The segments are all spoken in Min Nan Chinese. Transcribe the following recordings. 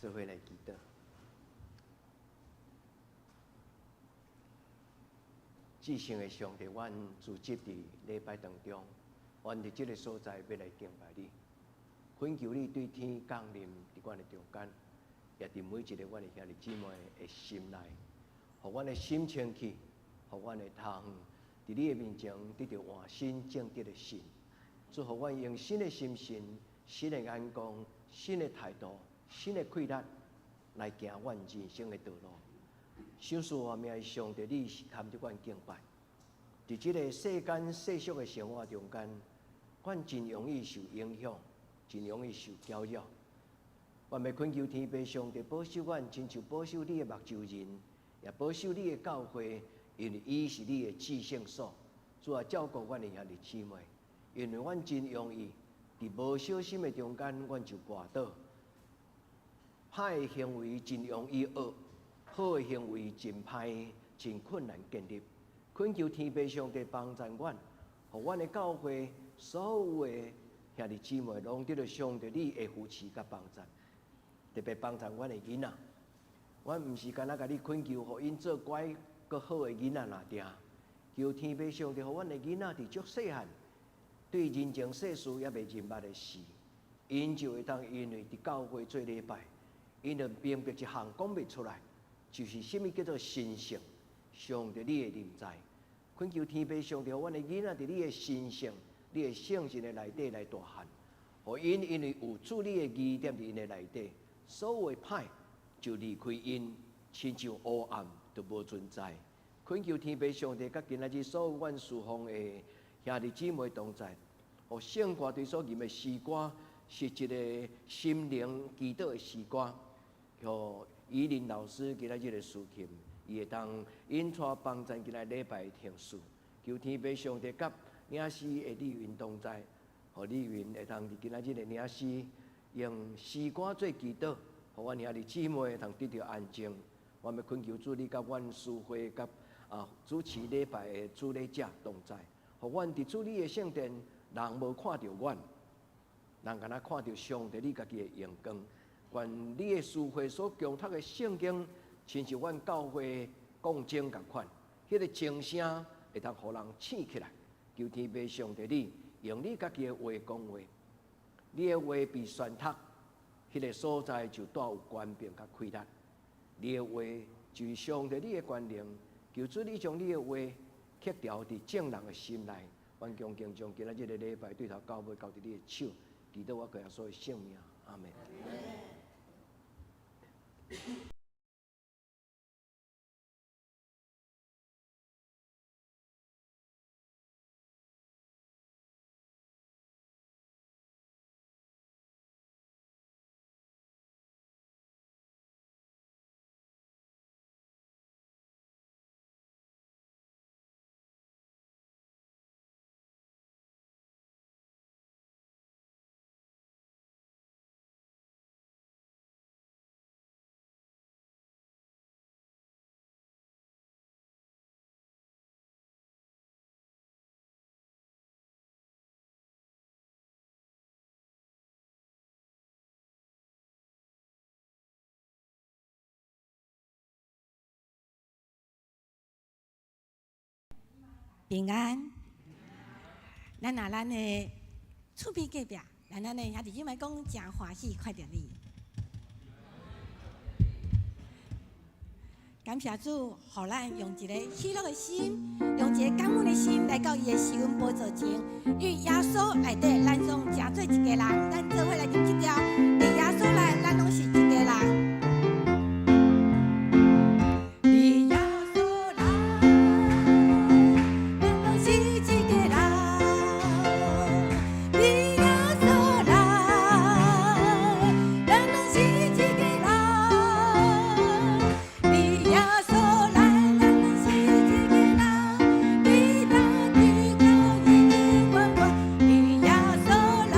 做伙來祈禱。至聖的上帝，阮聚集佇禮拜當中，阮佇這个所在欲來敬拜你，懇求你對天降臨佇阮的中間，也佇每一个阮的兄弟姊妹的心內，予阮的心清氣，予阮的頭佇你的面前得著換新正直的心，祝予阮用新的心神、新的眼光、新的態度、新的氣力來行阮人生的道路。賞賜活命的上帝，你是堪得阮敬拜。佇這个世間世俗的生活中間，阮真容易受影響，真容易受攪擾。阮欲懇求天父上帝保守阮，親像保守你的目睭仁，也保守你的教會，因為伊是你的至聖所。主啊，照顧阮的兄弟姊妹，因為阮真容易佇無小心的中間，阮就跋倒。歹的行為真容易學，好的行為真歹，真困難建立。懇求天父上帝幫助阮，予阮的教會所有的兄弟姊妹攏得著上帝你的扶持佮幫助，特別幫助阮的囡仔。阮毋是干焦共你懇求，予𪜶做乖閣好的囡仔爾定。求天父上帝，予阮的囡仔佇足細漢，對人情世事猶未認捌的時，𪜶就會當因為佇教會做禮拜，𪜶就明白一項講袂出來，就是啥物叫做神聖，上帝你的臨在。懇求天父上帝，予阮的囡仔佇你的神聖、你的聖神的內底來大漢，予𪜶因為有主你的恩典佇𪜶的內底，所有的歹就離開𪜶，親像烏暗都無存在。懇求天父上帝，佮今仔日所有阮事奉的兄弟姊妹同在，予聖歌隊所吟的詩歌是一个心靈祈禱的詩歌，予依林老師今仔日的司琴，伊會當引帶幫贊今仔禮拜的程序。求天父上帝佮領詩的麗雲同在，予麗雲會當佇今仔日的領詩，用詩歌做祈禱，予阮兄弟姊妹會當得著安靜。我欲懇求主，你佮阮司會佮主持禮拜的主禮者同在，予阮佇主你的聖殿，人無看著阮，人干焦看著上帝你家己的榮光。願你的司會所強讀的聖經，親像阮教會講經仝款，彼个鐘聲會當予人醒起來。求天父上帝你用你家己的話講話，你的話被宣讀，彼个所在就帶有權柄佮氣力。你的話就是上帝你的權能，求主你將你的話刻牢佇眾人的心內。阮恭敬將今仔日的禮拜對頭到尾交佇你的手，祈禱我耶穌的聖名，阿門。 平安，咱若咱的厝邊隔壁，咱咱的兄弟姊妹講，誠歡喜看著你。感謝主，予咱用一个喜樂的心，用一个感恩的心來到伊的施恩寶座前。因為耶穌內底，咱攏成做一家人，咱做伙來吟這條。佇耶穌內，咱攏是一家人。佇耶穌內，咱攏是一家人。佇耶穌內，咱攏是一家人。佇耶穌內，咱攏是一家人。佇大地高永永遠遠。佇耶穌內，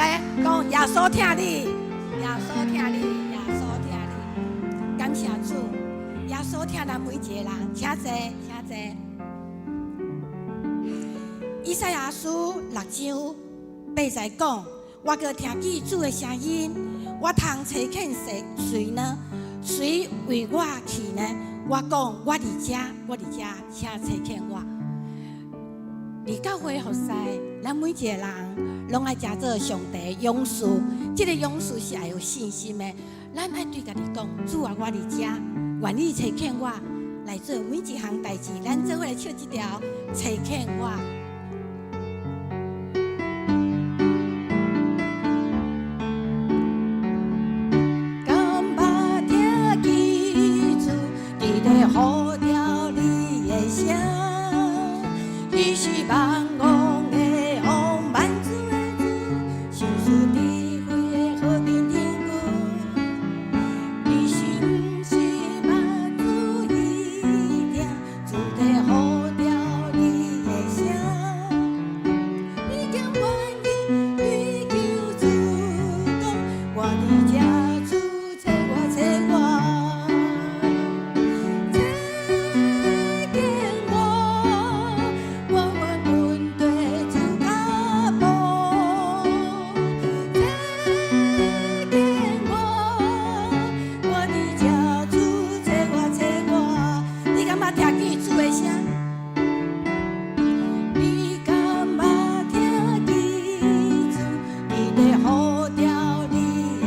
來講耶穌疼你，耶穌疼你，耶穌疼你，感謝主，耶穌疼咱每一個人，請坐，請坐。以賽亞書六章八節講，我閣聽見主的聲音，我通差遣誰誰呢？誰為我去呢？我講，我佇遮，我佇遮，請差遣我。佇教會服侍，咱每一個人攏愛成做上帝的勇士。這個勇士是愛有信心的。咱愛對家己講：主啊，我佇遮，願意差遣我來做每一項代誌。咱做伙來唱這條差遣我。敢捌聽見主佇咧呼召你的聲？伊是萬王的王，萬主的主，賞賜智慧的和平天君。你是毋是捌注意聽主佇呼召你的聲？你敢願意對救主講？我佇遮，主差我，差我，差遣我，我願跟隨主腳步。差遣我，我佇遮，主差我，差我。你敢捌聽見主的聲？你敢捌聽見主佇咧呼召你的？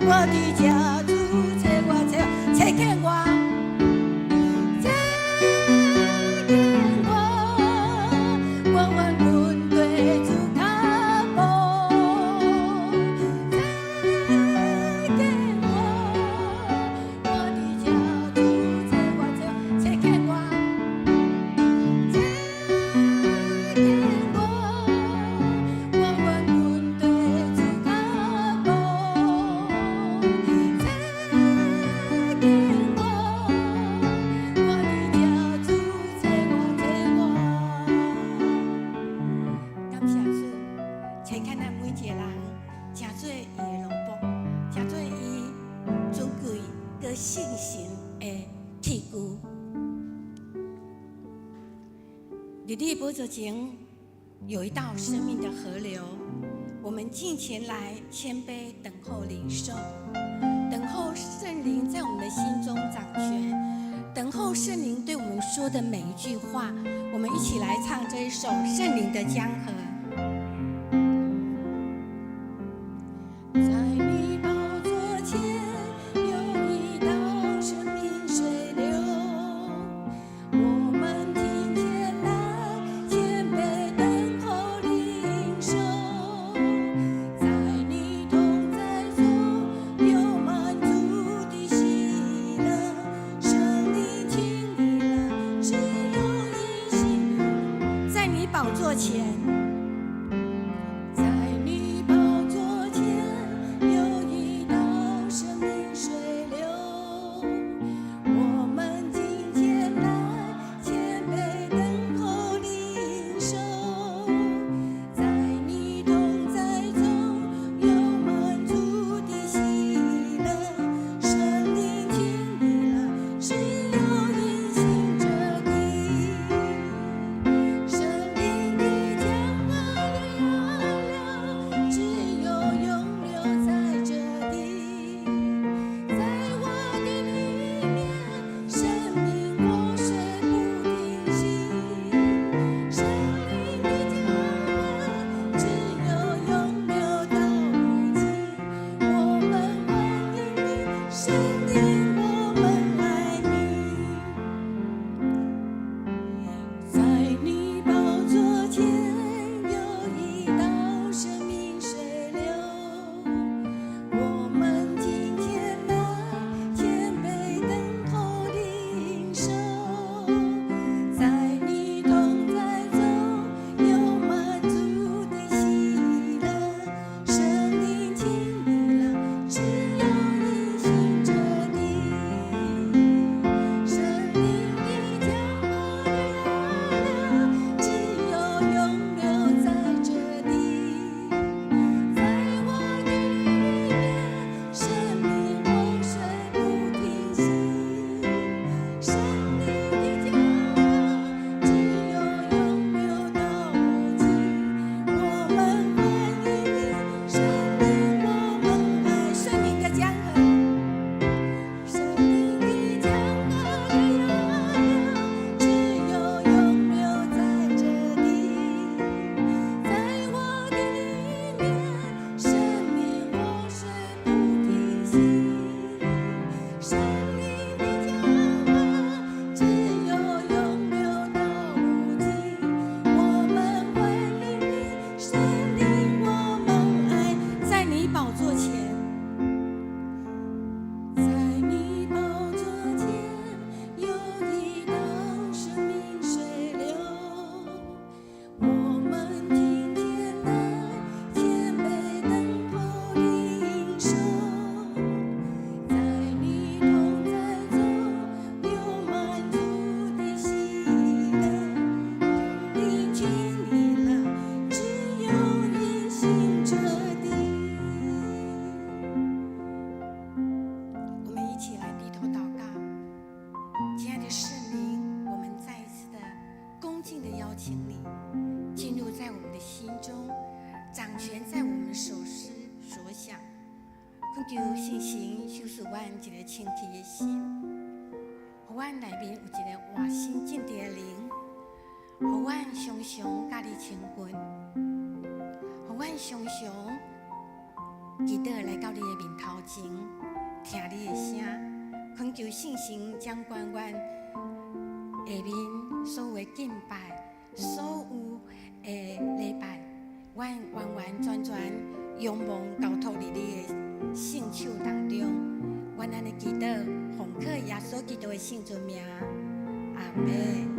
我佇遮，主差我，差差遣我，差遣我，我願跟隨主腳步。差遣我，我佇遮，主差我，差差遣我，差遣我，我願跟隨主腳步。差遣我，我佇遮，主差我，差我。感謝主，差遣咱每一個人，成做伊的奴僕，成做伊尊貴閣聖神的器具。佇你寶座前有一道生命的河流，我們進前來謙卑等候領受，等候聖靈在我們的心中掌權，等候聖靈對我們說的每一句話。我們一起來唱這一首《聖靈的江河》。在你寶座前有一道生命水流，我們進前來謙卑等候領受，在你同在中有滿足的喜樂，聖靈請你來，只有一心。在你寶座前。求聖神賞賜阮一个清氣的心，予阮內面有一个活新正直的靈，予阮常常佮你親近，予阮常常祈禱來到你的面頭前，聽你的聲。懇求聖神掌管阮下面所有的敬拜，所有的禮拜，阮完完全全仰望交託佇你的聖手當中。阮按呢祈禱，奉靠耶穌基督的聖尊名，阿們。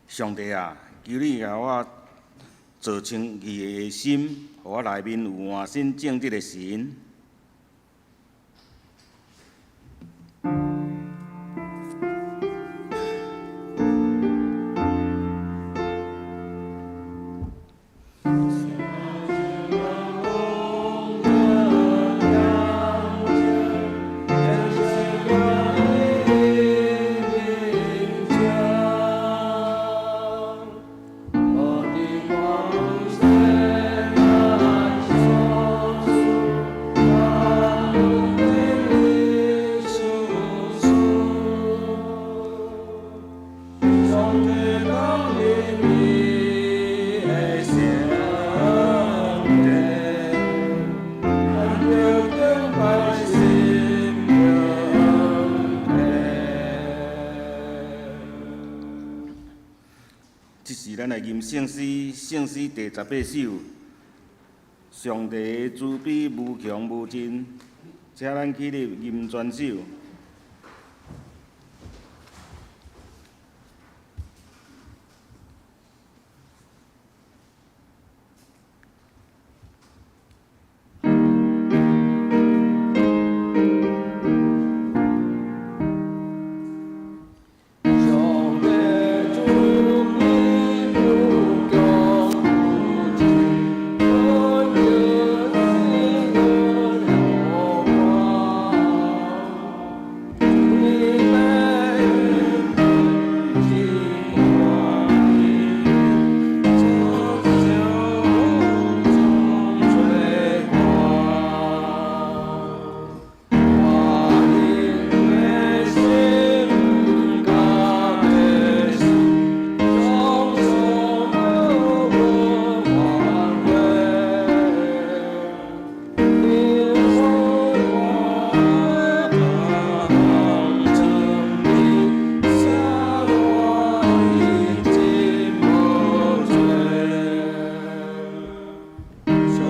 上帝啊，求你共我造清義的心，予我內面有換新正直的神。咱來吟聖詩，聖詩第18首。上帝的慈悲無窮無盡，請咱起立吟全首。上帝慈悲無窮無盡，恩典永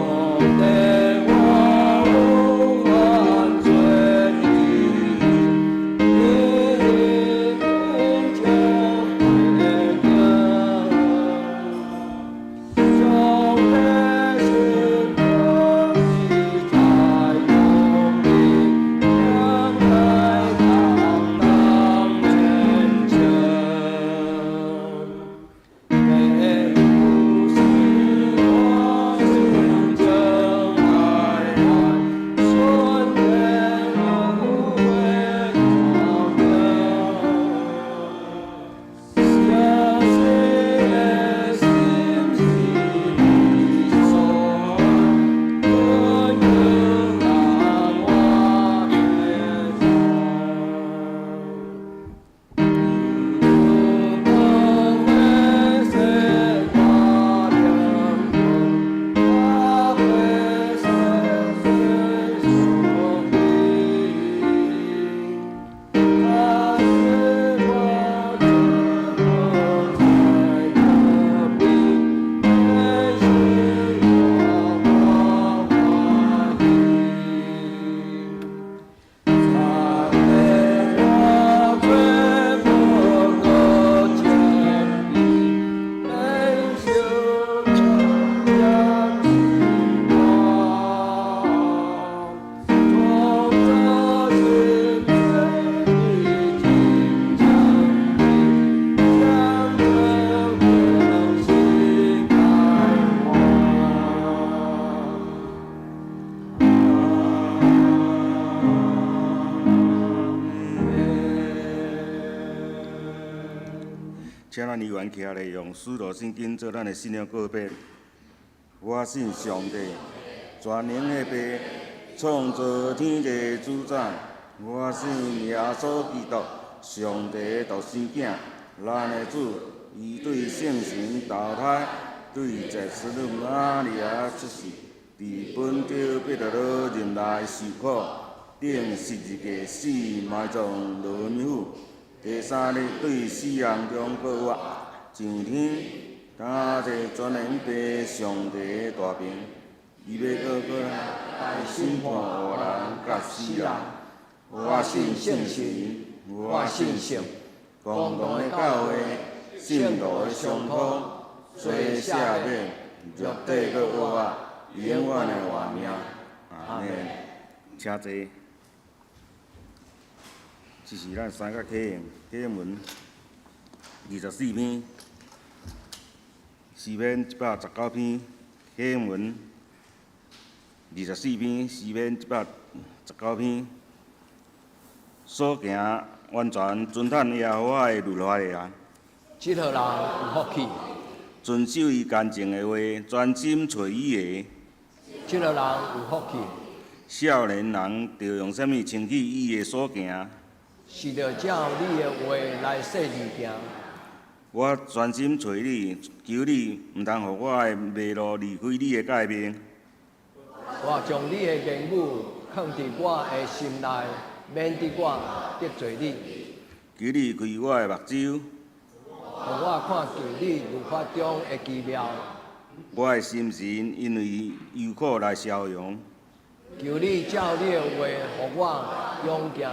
遠上帝，我有犯罪你的恩典上帝审判是在公義，將來擔當面前。父是我心中愛願，順天無會改變。相信的心是你所愛，永遠難我變上帝，我罪無過謙卑，免受重擔我。創造心真已經降臨，將永是開花。請咱議員徛來用使徒信經做咱的信仰告白。我信上帝，全能的父，創造天地主宰。我信耶穌基督，上帝的獨生囝，咱的主，伊對聖神投胎，對祭司瑪利亞出世，佇本丟彼拉多任內受苦，釘十字架死埋葬落冥府。第三日對死人中復活，上天，擔坐全能父上帝的大爿，伊欲閣過來審判活人佮死人。我信聖神，我信聖公同的教會，聖徒的相通，罪赦免，肉體閣活，永遠的活命。阿們。請坐。這是咱三個啟應，啟應文24篇，詩篇119篇，啟應文24篇，詩篇119篇。所行完全遵趁耶和華的律法的人，這號人有福氣，遵守伊乾淨的話，專心揣伊的。這號人有福氣，少年人著用啥物清去伊的所行？是著照你的話來說字行。我專心揣你，求你毋通予我的迷路離開你的誡命。我將你的言語藏佇我的心內，免得我得罪你。求你開我的目睭，予我看見你律法中的奇妙。我的心神因為憂苦來消融。求你照你的話，予我勇健。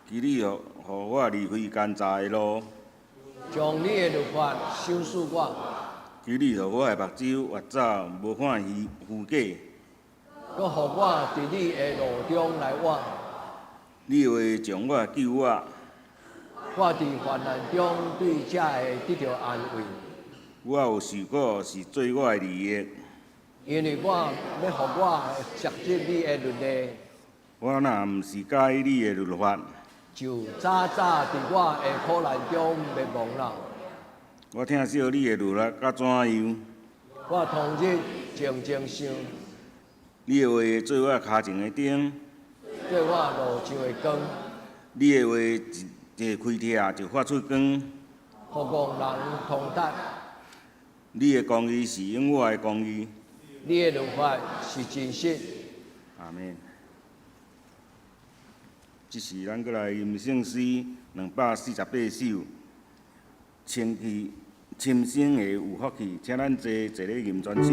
求你予我離開奸詐的路。將你的律法賞賜我。求你予我的目睭越走無看虛虛假。閣予我佇你的路中來活。你的話將我救我。我佇患難中對這會得著安慰。我有受苦是做我的利益。因為我欲予我熟習你的律例。我若毋是佮意你的律法，就早早佇我的苦難中滅亡啦。我疼惜你的律法甲怎樣？我終日靜靜想。你的話做我跤前的燈，做我路上的光。你的話一開拆就發出光，予戇人通達。你的公義是永遠的公義。你的律法是真實。阿們。這時咱閣來吟聖詩248首，清氣深省的有福氣，請咱坐坐咧吟全首。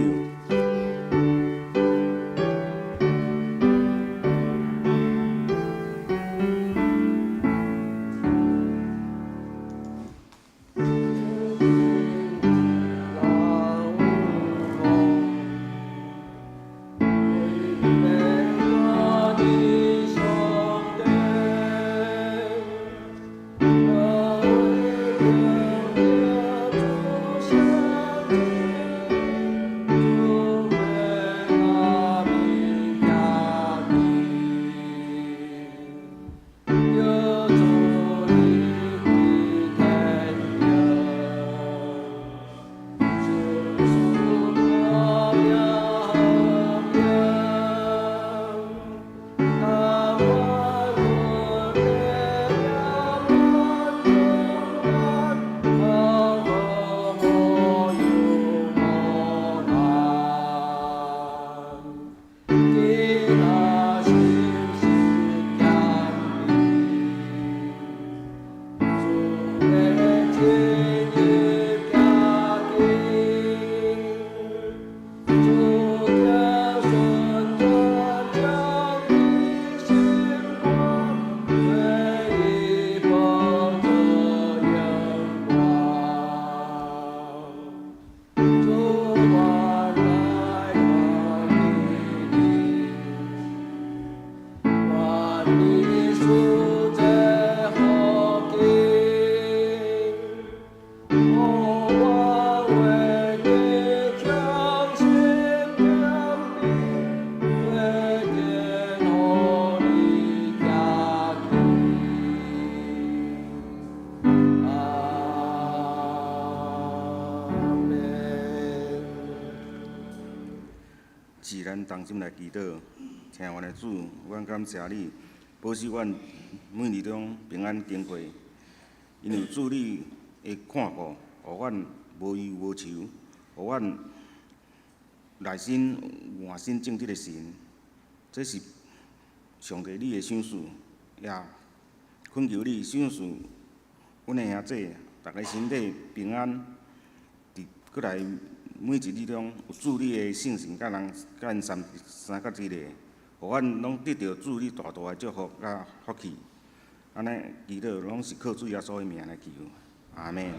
是咱同心來祈禱，親愛的主，阮感謝你，保守阮每日中平安經過。因為主你的看顧，予阮無憂無愁，予阮內心有滿心正直的神。這是上帝你的賞賜，也懇求你賞賜阮的兄弟，逐家身體平安，佇閣來每一日中有主你的聖神佮人佮𪜶三三角一个，予阮攏得著主你大大的祝福佮福氣。按呢祈禱攏是靠主耶穌的名來求，阿們。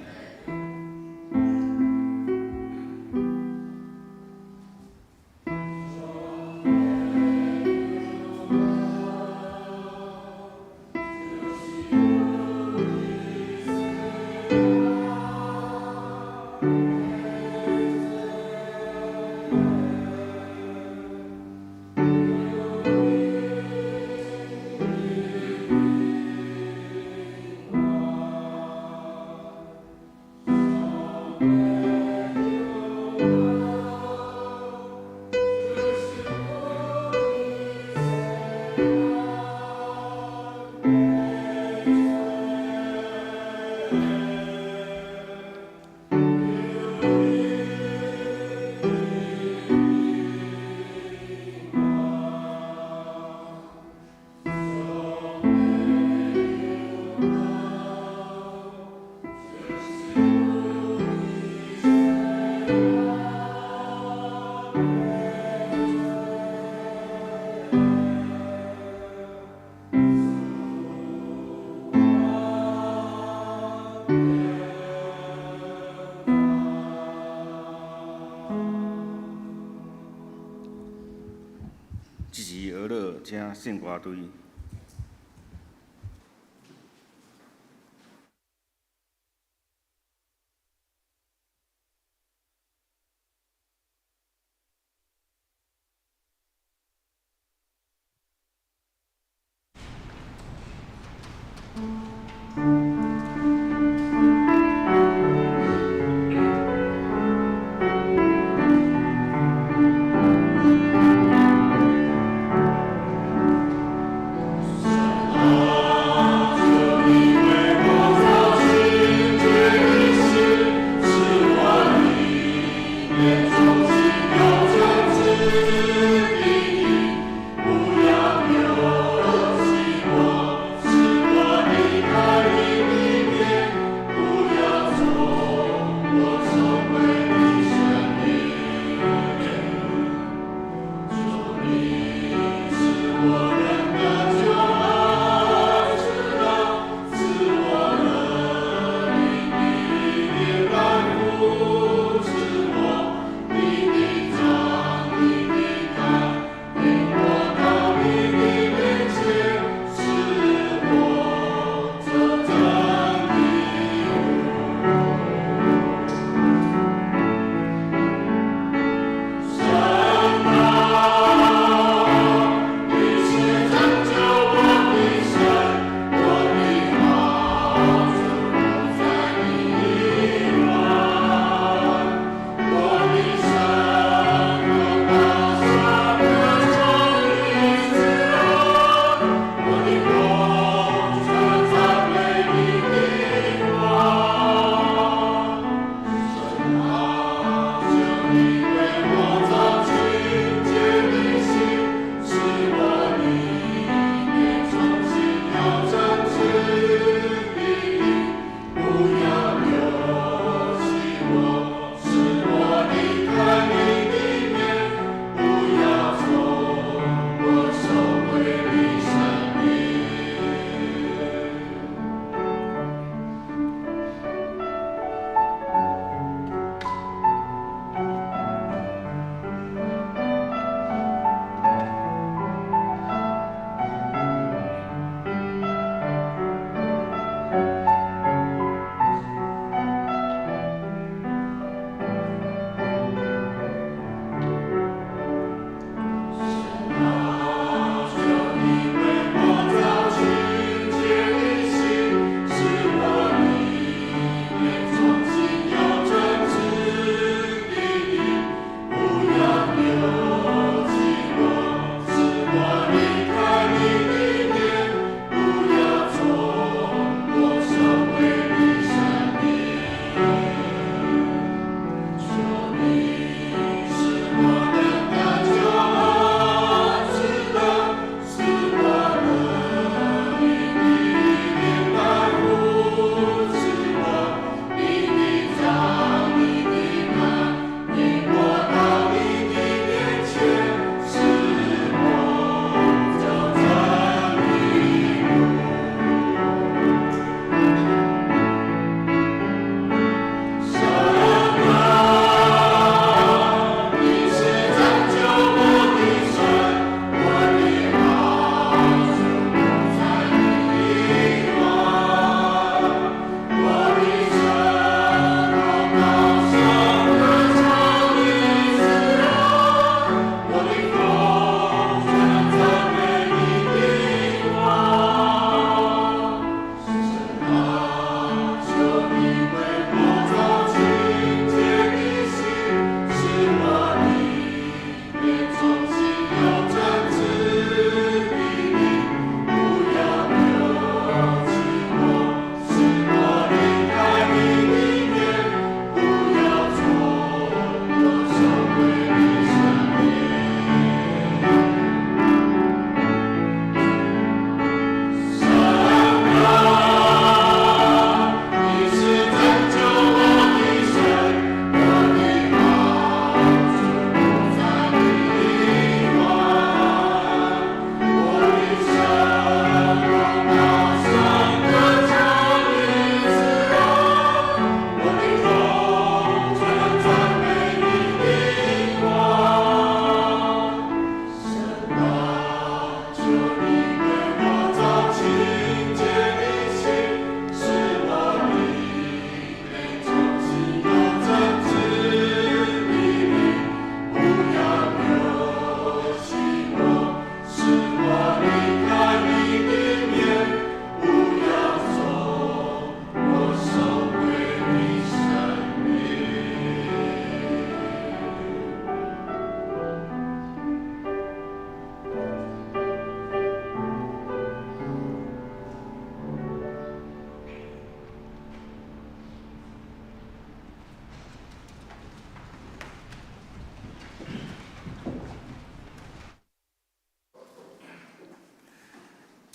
這時俄勒請聖歌隊。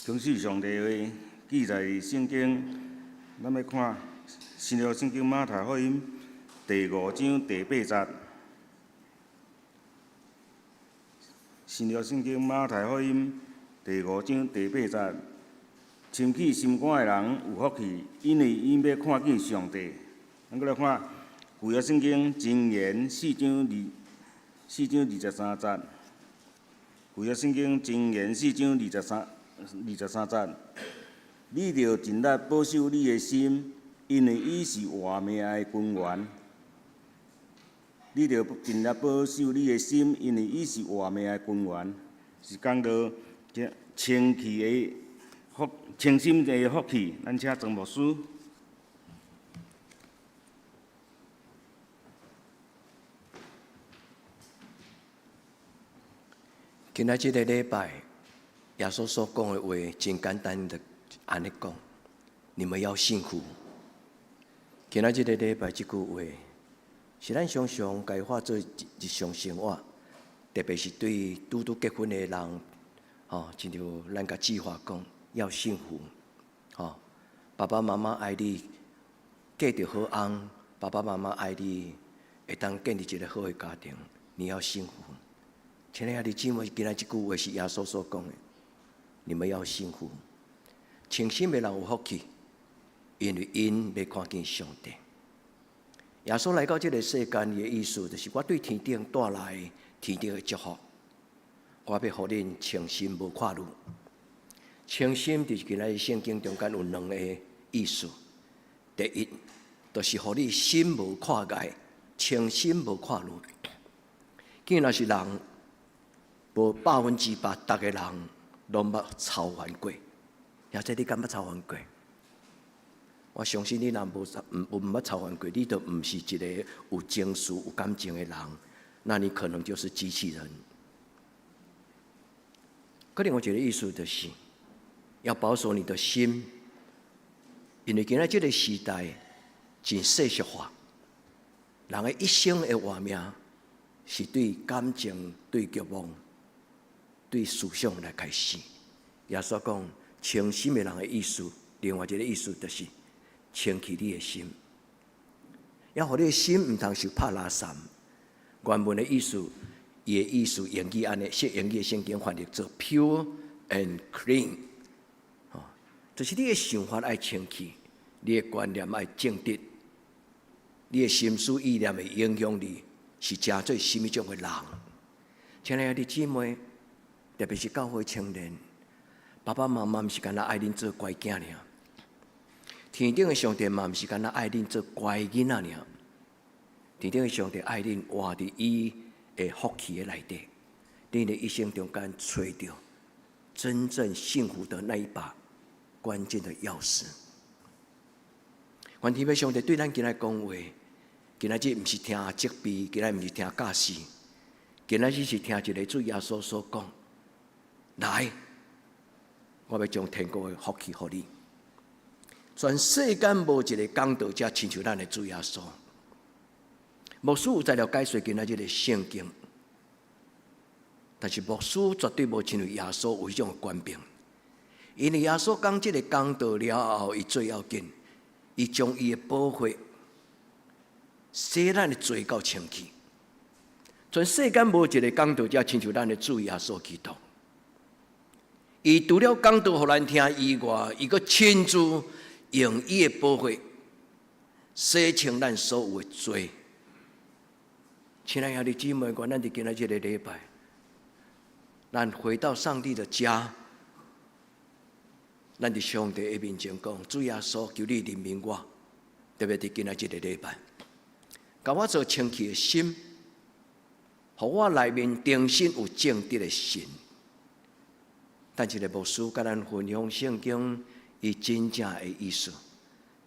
相信上帝話記載聖經，咱欲看新約聖經馬太福音第五章第八節。新約聖經馬太福音第五章第八節，清氣心肝的人有福氣，因為𪜶欲看見上帝。咱閣來看舊約聖經箴言四章23節。舊約聖經箴言四章23節，你著盡力保守你的心，因為伊是活命的根源。你著盡力保守你的心，因為伊是活命的根源。是講到這清氣的福，清心的福氣。咱請莊牧師。今仔這个禮拜，耶穌所講的話真簡單的按呢講，你們要幸福。今仔這个禮拜這句話，是咱常常共伊化做日常生活，特別是對拄拄結婚的人，吼，親像咱共計劃講要幸福，吼，爸爸媽媽愛你，嫁著好翁，爸爸媽媽愛你，會當建立一个好的家庭，你要幸福。親愛的姊妹，今仔這句話是耶穌所講的，你們要幸福。清心的人有福氣，因為𪜶欲看見上帝。耶穌來到這个世間，伊的意思就是我對天頂帶來天頂的祝福，我欲予恁清心無掛慮。清心就是今仔聖經中間有兩個意思，第一，就是予你心無掛礙，清心無掛慮。既若是人，無100%，逐个人攏捌操煩過，或者你敢捌操煩過？我相信你若無毋毋捌操煩過，你就毋是一个有情緒、有感情的人，那你可能就是機器人。閣另外一个意思就是，要保守你的心，因為今仔這个時代真世俗化，人的一生的活命是對感情、對欲望、對思想來開始。耶穌講清心的人的意思，另外一个意思就是清氣你的心，要予你的心毋通受拍垃圾。原文的意思，伊的意思英語按呢，說英語的聖經翻譯做 pure and clean，吼，就是你的想法愛清氣，你的觀念愛正直，你的心思意念會影響你是成做啥物種的人。親愛的姊妹，特別是教會青年，爸爸媽媽毋是干焦愛恁做乖囝爾，天頂的上帝嘛毋是干焦愛恁做乖囡仔爾，天頂的上帝愛恁活佇伊的福氣的內底，恁的一生中間揣著真正幸福的那一把關鍵的鑰匙。願天父上帝對咱今仔講話，今仔日毋是聽責備，今仔毋是聽教示，今仔日是聽一个主耶穌所講，來，我欲將天國的福氣予你。全世間無一个講道者親像咱的主耶穌。牧師有才料解說今仔日的聖經，但是牧師絕對無親像耶穌有彼種權柄。因為耶穌講這个講道了後，伊最要緊，伊將伊的寶血洗咱的罪到清氣。全世間無一个講道者親像咱的主耶穌基督。伊除了講道予咱聽以外，伊閣親自用伊的寶血洗清咱所有的罪。親愛的姊妹，願咱佇今仔這个禮拜，咱回到上帝的家，咱佇上帝的面前講：主耶穌，求你憐憫我，特別佇今仔這个禮拜，共我做清氣的心，予我內面重新有正直的神。等一个牧師共咱分享聖經伊真正的意思。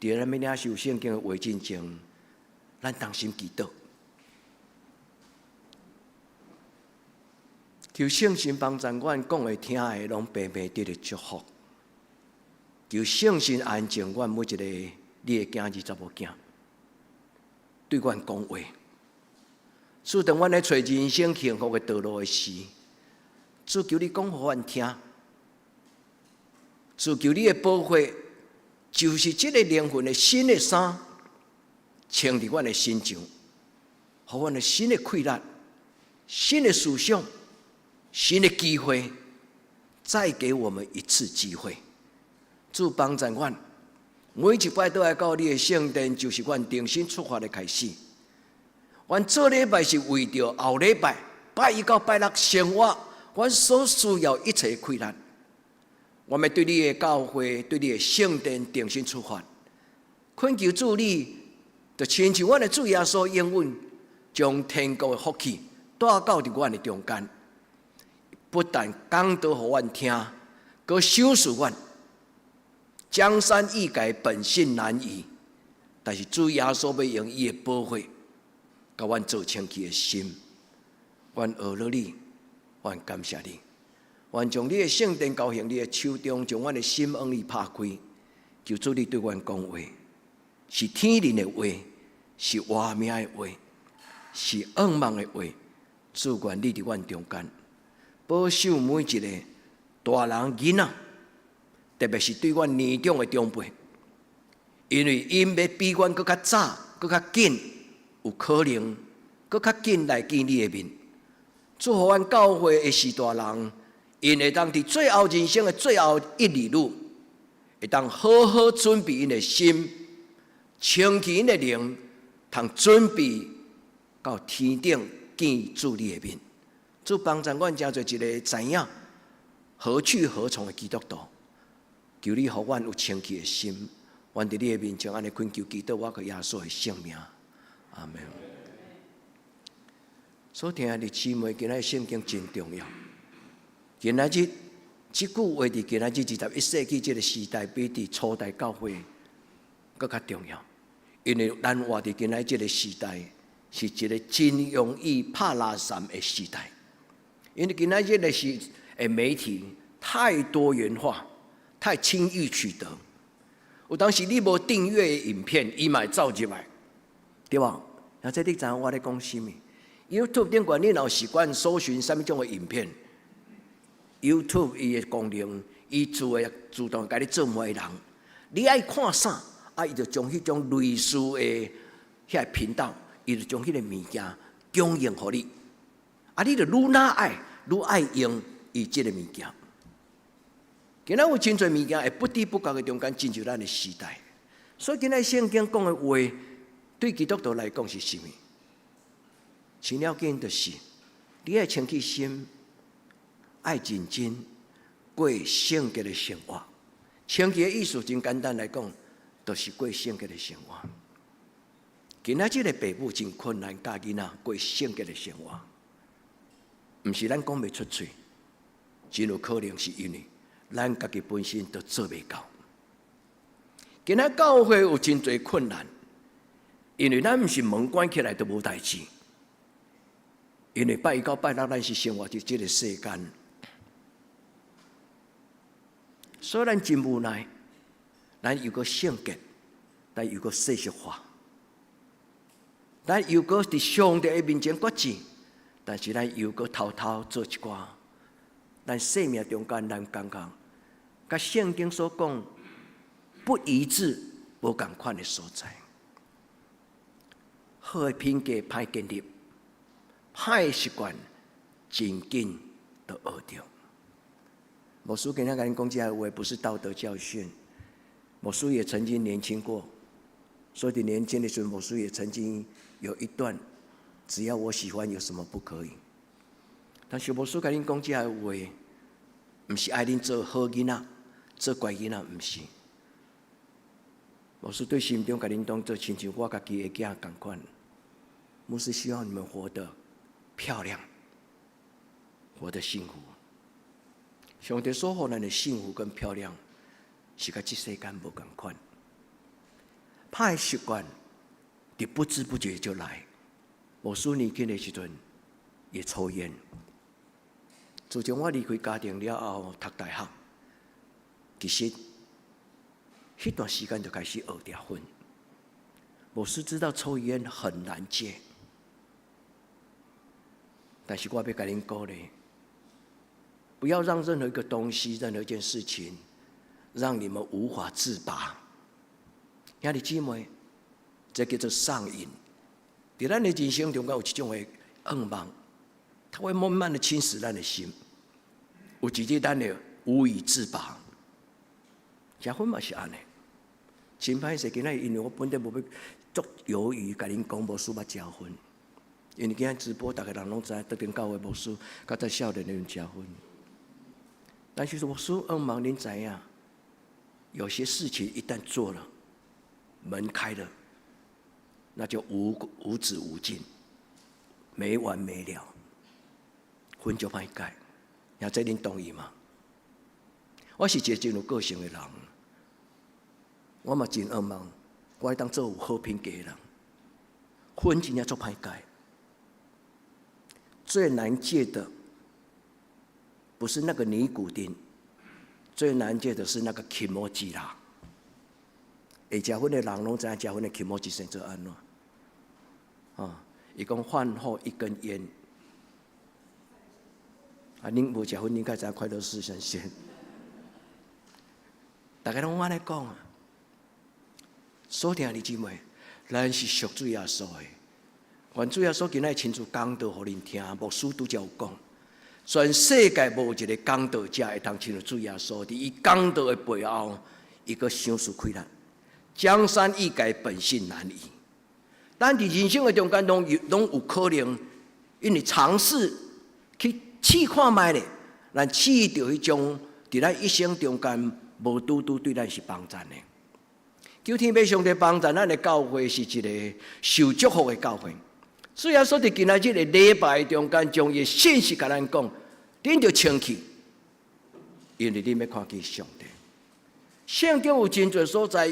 佇咱欲領受聖經的話進前，咱同心祈禱，求聖神幫助阮講的、聽的，攏白白得著祝福。求聖神安靜阮每一个你的囝兒、查某囝，對阮講話。主當阮咧揣人生幸福的道路的時，主求你講予阮聽。主求你的寶血，就是這個靈魂的新的衫，穿佇阮的身上，予阮的新的氣力、新的思想、新的機會，再給我們一次機會。主幫助阮，每一擺倒來到你的聖殿，就是阮重新出發的開始。阮做禮拜是為著後禮拜，拜一到拜六生活，阮所需要一切氣力。我們對你的教會，對你的聖殿重新出發，懇求主你，就親像阮的主耶穌應允，將天國的福氣帶到佇阮的中間。不但講道予阮聽，閣賞賜阮。江山易改，本性難移。但是主耶穌欲用伊的寶血，共阮做清氣的心。阮阿羅你，阮感謝你。願將你的聖殿交予你的手中，將阮的心向你拍開，求主你對阮講話，是天靈的話，是活命的話，是向望的話。主願你佇阮中間，保守每一個大人囡仔，特別是對阮年長的長輩，因為𪜶欲比阮閣較早、閣較緊，有可能閣較緊來見你的面。祝福阮教會的序大人，𪜶會當佇最後人生的最後一里路，會當好好準備𪜶的心，清氣𪜶的靈，通準備到天頂見主你的面。主幫助阮成做一個知影何去何從的基督徒。求你予阮有清氣的心，阮佇你的面前按呢懇求祈禱，我閣耶穌的聖名，阿門。所聽的姊妹，今仔日聖經真重要。今仔日這句話佇今仔日21世紀這個時代，比佇初代教會閣較重要。因為咱活佇今仔日這個時代，是一個真容易拍垃圾的時代。因為今仔日的時的媒體太多元化，太輕易取得。有當時你無訂閱影片，伊嘛會走入來，對無？啊，這你知影我咧講啥物？YouTube 頂懸，你若有習慣搜尋啥物種的影片？YouTube 伊的功能，伊自會自動共你做媒人。你愛看啥，啊，伊就將彼種類似的遐個頻道，伊就將彼個物件供應予你。啊，你就愈若愛，愈愛用伊這個物件。今仔有真濟物件會不知不覺的中間進入咱的時代。所以今仔聖經講的話，對基督徒來講是啥物？真要緊就是，你愛清氣心，愛認真過聖潔的生活。清氣的意思真簡單來講，就是過聖潔的生活。今仔這個爸母真困難教囡仔過聖潔的生活，毋是咱講袂出喙，真有可能是因為咱家己本身都做袂到。今仔教會有真濟困難，因為咱毋是門關起來就無代誌。因為拜一到拜六，咱是生活佇這個世間，所以咱真無奈，咱又閣聖潔，但又閣世俗化，咱又閣佇上帝的面前決志，但是咱又閣偷偷做一寡，咱生命中間咱感覺，佮聖經所講不一致、無仝款的所在。好的品格歹建立。歹習慣真緊就學著。牧師今仔共恁講這話，不是道德教訓。牧師也曾經年輕過，所以佇年輕的時候，牧師也曾經有一段，只要我喜歡，有什麼不可以？但是牧師共恁講這話，毋是愛恁做好囡仔，做乖囡仔，毋是。牧師對心中共恁當做親像我家己的囝仝款。牧師希望你們活得漂亮，活得幸福。上帝所予咱的幸福跟漂亮，是佮這世間無仝款。歹習慣，佇不知不覺就來。牧師年輕的時陣也抽菸。自從我離開家庭了後，讀大學，其實彼段時間就開始學著薰。牧師知道抽菸很難戒。但是我欲共恁鼓勵，不要讓任何一個東西、任何一件事情，讓你們無法自拔。兄弟姊妹，這叫做上癮。佇咱的人生中間有一種的慾望，它會慢慢的侵蝕咱的心。有一日咱會無以自拔。食薰嘛是按呢，真歹勢，今仔因為我本來無欲足猶豫，共恁講牧師捌食薰，因為今仔直播，逐个人攏知，德定教會牧師較早少年的時陣食薰。但是牧師向望恁知影，有些事情一旦做了，門開了，那就無止無盡，沒完沒了，薰就歹戒，也這恁同意嗎？我是一個真有個性的人，我嘛真向望，我會當做有好品格的人。薰真正足歹戒，最難戒的不是那個尼古丁，最難戒的是那個気持ち啦。會食薰的人攏知影食薰的気持ち生做按怎？啊，伊講飯後一根菸，啊，恁無食薰，應該知影快樂是神仙。大家攏按呢講啊，所以兄弟姊妹，咱是屬主耶穌的。願主耶穌今仔親自講道予恁聽，牧師拄才有講，全世界無一个講道者會當親像主耶穌，佇伊講道的背後，伊閣賞賜氣力。江山易改，本性難移。咱佇人生的中間，攏有可能，因為嘗試去試看覓咧，咱試著彼種佇咱一生中間無拄拄對咱是幫贊的。求天父上帝幫贊咱的教會是一个受祝福的教會。所以耶穌佇今仔日的禮拜中間，將伊的信息共咱講，恁著清氣，因為恁欲看見上帝。聖經有真濟所在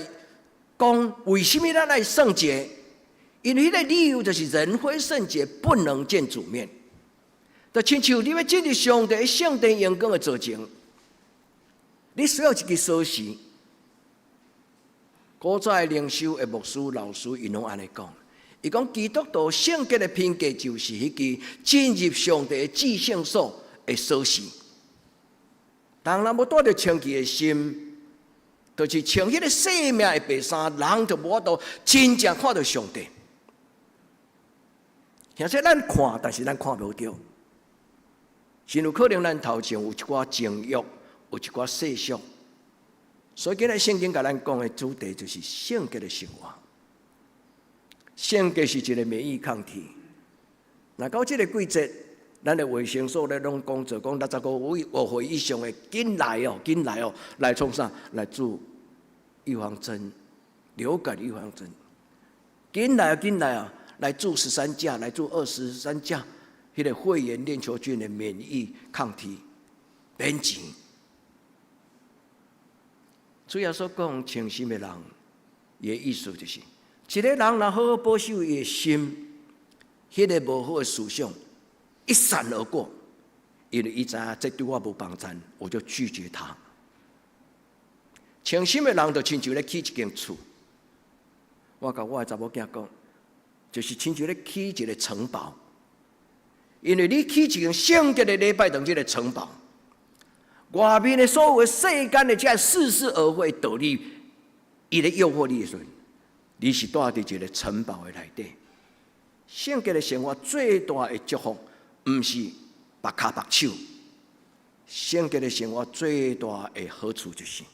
講，為什麼咱愛聖潔？因為彼个理由就是人非聖潔，不能見主面。就親像你欲進入上帝聖殿榮光的座前，你需要一支鎖匙。古早的靈修的牧師、老師，𪜶攏按呢講。伊講基督徒聖潔的品格，就是彼支進入上帝的至聖所的鎖匙。人若無帶著清氣的心，就是穿彼个細命的白衫，人就無法度真正看著上帝。而且咱看，但是咱看無著。真有可能咱頭前有一寡情慾，有一寡世俗。所以今仔聖經共咱講的主題就是聖潔的生活。聖潔是一个免疫抗體。若到這个季節，咱的衛生所咧攏講做講65歲以上的，緊來哦，緊來哦，來創啥？來注預防針，流感預防針。緊來啊，緊來啊，來注13價，來注23價，彼个肺炎鏈球菌的免疫抗體，免錢。主耶穌講清心的人，伊的意思就是，一个人若好好保守伊的心，彼个無好的思想一閃而過，因為伊知影這對我無幫贊，我就拒絕他。清心的人就親像咧起一間厝，我共我的查某囝講，就是親像咧起一个城堡，因為你起一間聖潔的禮拜堂這个城堡，外面的所有的世間的這似是而非道理，伊咧誘惑你的時陣，你是蹛佇一个城堡的內底。聖潔的生活最大的祝福，毋是縛跤縛手。聖潔的生活最大的好處就是，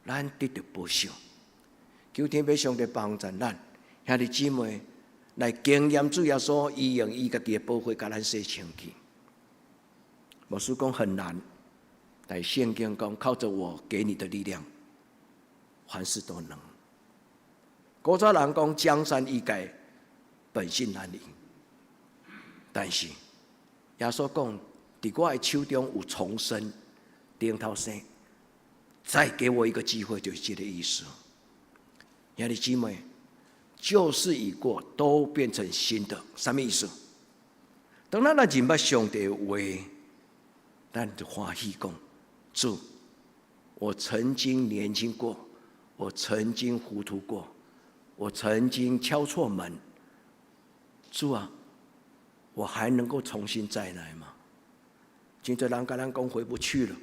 咱得著保守。求天父上帝幫助咱兄弟姊妹來經驗主耶穌，伊用伊家己的寶血共咱洗清氣。牧師講很難，但聖經講靠著我給你的力量，凡事都能。古早人講江山易改，本性難移。但是耶穌講，佇我的手中有重生、重頭生，再給我一個機會，就是這個意思。兄弟姊妹，舊事已過，都變成新的，啥物意思？當咱若認捌上帝的話，咱就歡喜講：主，我曾經年輕過，我曾經糊塗過，我曾經敲錯門。主啊，我還能夠重新再來嗎？真濟人共咱講回不去了。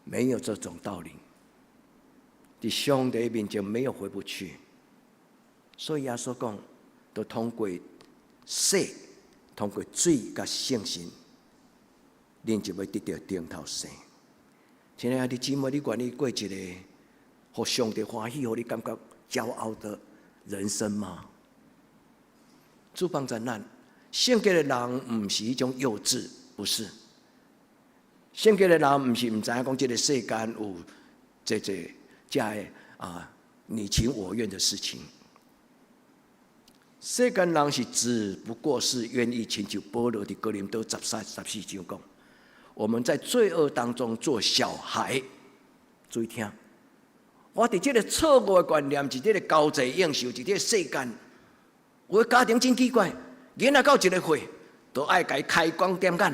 沒有這種道理。佇上帝面前沒有回不去，所以耶穌講，著通過洗，通過水佮聖神，恁就欲得著頂頭生。親愛的姊妹，你願意過一個予上帝歡喜、予你感覺驕傲的人生嗎？主幫助咱，聖潔的人毋是彼種幼稚，不是。聖潔的人毋是毋知影講這个世間有這這遮个啊你情我願的事情。世間人是只不過是願意親像保羅佇哥林多13、14章講，我們在罪惡當中做小孩。注意聽，我佇這个錯誤的觀念，佇這个交際應酬，佇這个世間，有的家庭真奇怪，囡仔到一个歲，都愛共伊開光點眼，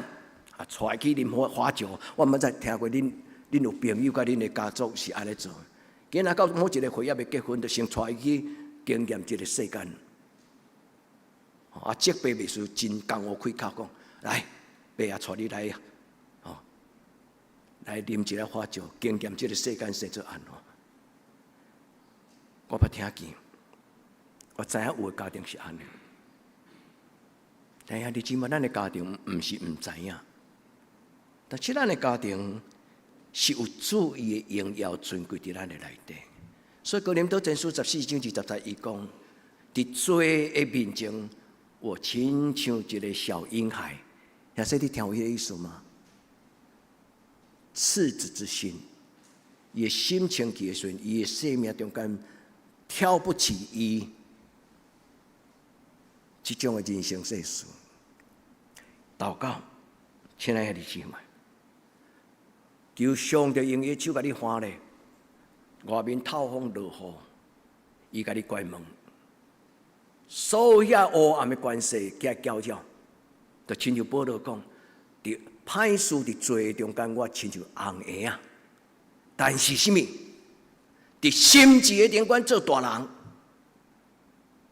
啊，帶去啉花花酒。我毋知聽過恁，恁有朋友佮恁的家族是按呢做。囡仔到某一个歲猶未結婚，就先帶伊去經驗這个世間。啊，這爸袂輸真江湖開口講，來，爸啊，帶你來，哦，來啉一下花酒，經驗這个世間生做按怎。我捌聽見，我知影有的家庭是按呢。但兄弟姊妹，咱的家庭毋是毋知影，但是咱的家庭是有主伊的榮耀尊貴佇咱的內底。所以哥林多前書14章20節，伊講，佇罪的面前，我親像一个小嬰孩。亞瑟，你聽有彼个意思嗎？赤子之心，伊的心清氣的時陣，伊的生命中間挑不起伊這種的人生世事。禱告，親愛的弟兄們，求上帝用伊的手共你看咧，外面透風落雨，伊共你關門，所有遐黑暗的權勢佮攪擾，就親像保羅講，佇歹事佇罪中間，我親像紅嬰仔，但是啥物？佇心智的頂懸做大人，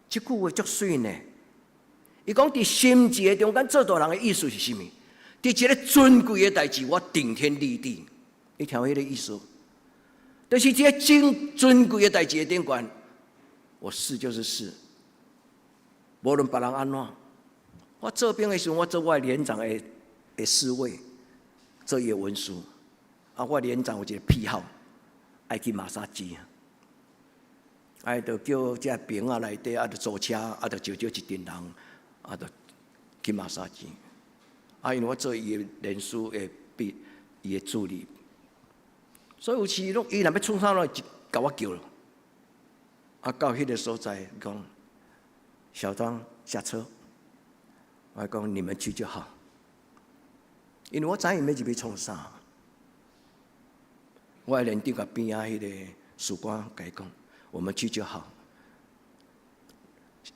這句話足媠呢。伊講佇心智的中間做大人的意思是啥物？佇一个尊貴的代誌，我頂天立地。你聽有彼个意思？就是這个真尊貴的代誌的頂懸，我是就是是，無論別人按怎。我做兵的時陣，我做我連長的侍衛，做伊的文書。啊，我連長有一个癖好，愛去馬殺雞。啊，就叫這兵仔內底，啊，就租車，啊，就招招一陣人，啊，就去馬殺雞。啊，因為我做伊的連書的秘，伊的助理，所以有時攏伊若欲創啥，攏會共我叫。啊，到彼个所在講，小張下車。我講你們去就好，因為我知伊欲入去創啥。我的連長共邊仔彼个士官共伊講，我們去就好，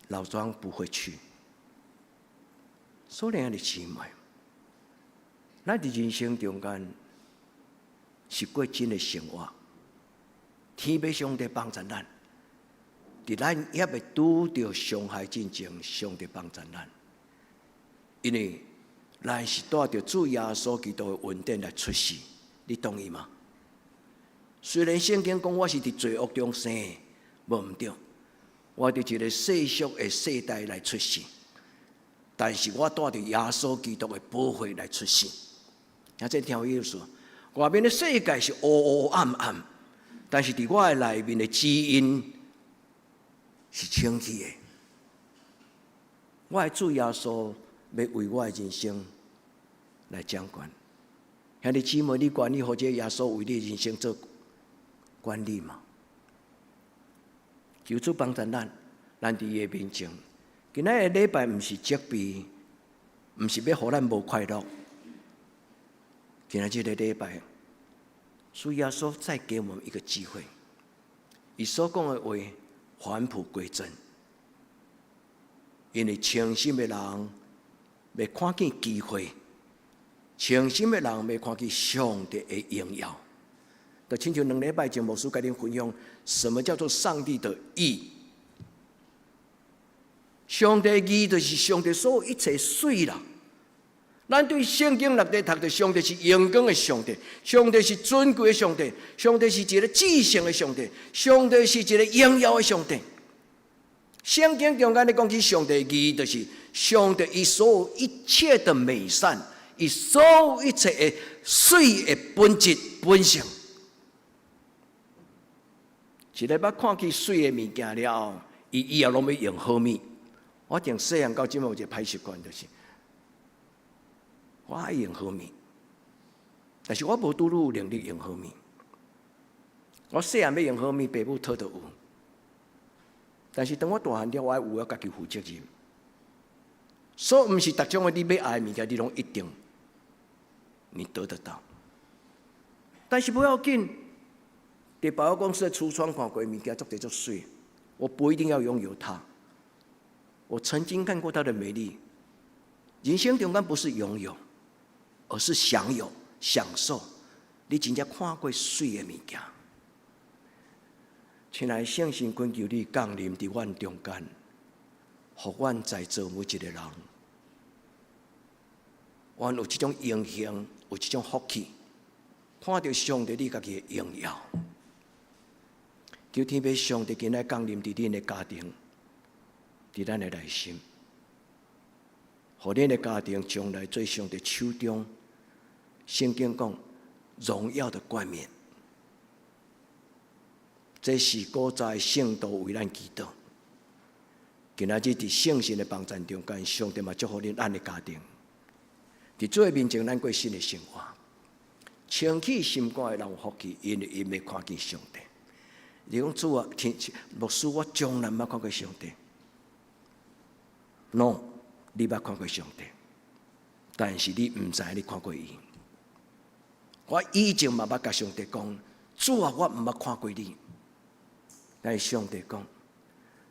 老莊不會去。所以兄弟姊妹，咱佇人生中間是過真的生活，天欲上帝幫助咱，佇咱猶未拄著傷害進前，上帝幫助咱，因為咱是帶著主耶穌基督的恩典來出世，你同意嗎？雖然聖經講我是佇罪惡中生，無毋對，我佇一个世俗的世代來出世，但是我帶著耶穌基督的寶血來出世。啊，這聽有意思。外面的世界是烏烏暗暗，但是佇我的內面的基因是清氣的。我的主耶穌欲為我的人生來掌權。兄弟姊妹，你願意予這耶穌為你人生做管理嗎？求主幫助咱，咱佇伊的面前。今仔日禮拜毋是責備，毋是欲予咱無快樂。今仔這个禮拜，主耶穌再給我們一個機會。伊所講的話返璞歸真，因為清心的人欲看見機會，清心的人欲看見上帝的榮耀。就親像2禮拜前牧師共恁分享，什麼叫做上帝的義？上帝義就是上帝所有一切媠啦。咱對聖經內底讀著上帝是榮光的上帝，上帝是尊貴的上帝，上帝是一个至聖的上帝，上帝是一个榮耀的上帝。聖經中間咧講起上帝義，就是上帝伊所有一切的美善，伊所有一切的媠的本質本性。一个捌看見媠的物件了後，伊以後攏欲用好物。我從細漢到這馬有一个歹習慣，就是我愛用好物，但是我無拄拄有能力用好物。我細漢欲用好物，爸母討著有。但是當我大漢了，我愛有愛家己負責任。所以毋是逐種的你欲愛的物件，你攏一定你得得到。但是無要緊，佇百貨公司的櫥窗看過物件，足濟足媠，我不一定要擁有它。我曾經看過它的美麗。人生中間不是擁有，而是享有、享受。你真正看過媠的物件。親愛的聖神，懇求你降臨佇阮中間，予阮在座每一個人，阮有這種榮幸，有這種福氣，看著上帝你家己的榮耀。求天父上帝今仔降臨佇恁的家庭，佇咱的內心，予恁的家庭將來做上帝手中，聖經講榮耀的冠冕。這是古早的聖徒為咱祈禱。今仔日佇聖神的幫贊中間，上帝嘛祝福恁咱的家庭。佇主的面前，咱過新的生活。清氣心肝的人有福氣，因為𪜶會看見上帝。你講主啊，天牧師，我從來毋捌看過上帝。No，你捌看過上帝，但是你毋知你看過伊。我以前嘛捌共上帝講，主啊，我毋捌看過你。但是上帝講，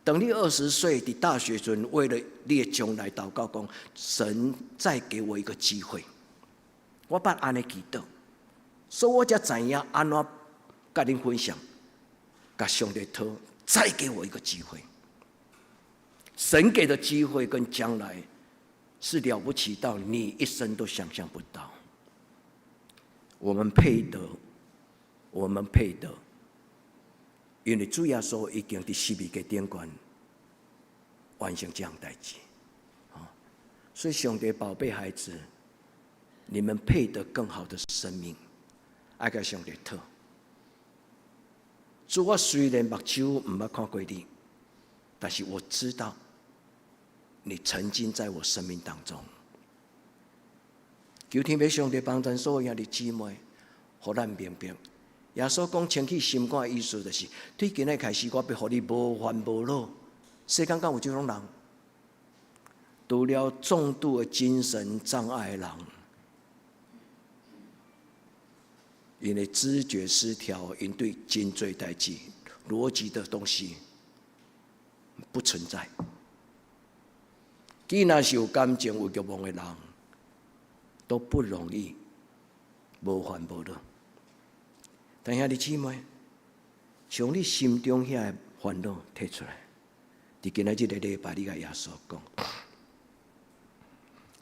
等你20歲佇大學陣，為了你的將來禱告，講神再給我一個機會，我捌按呢祈禱，所以我才知影按怎共恁分享，共上帝討，再給我一個機會。神給的機會跟將來是了不起到你一生都想象不到。我們配得，我們配得。因為主耶穌已經佇十字架頂懸完成這項代誌，所以上帝寶貝孩子，你們配得更好的生命，愛共上帝討。主，我雖然目睭毋捌看過你，但是我知道你曾經在我生命當中。求天父上帝幫助所有兄弟姊妹，予咱明白。耶穌講清氣心肝的意思，就是對今仔開始，我欲予你無煩無惱。世間敢有這種人？除了重度的精神障礙的人，𪜶的知覺失調，𪜶對真濟代誌、邏輯的東西不存在。既然是有感情、有慾望的人，都不容易無煩無惱。但兄弟姊妹，將你心中遐个煩惱提出來，佇今仔這個禮拜，你共耶穌講。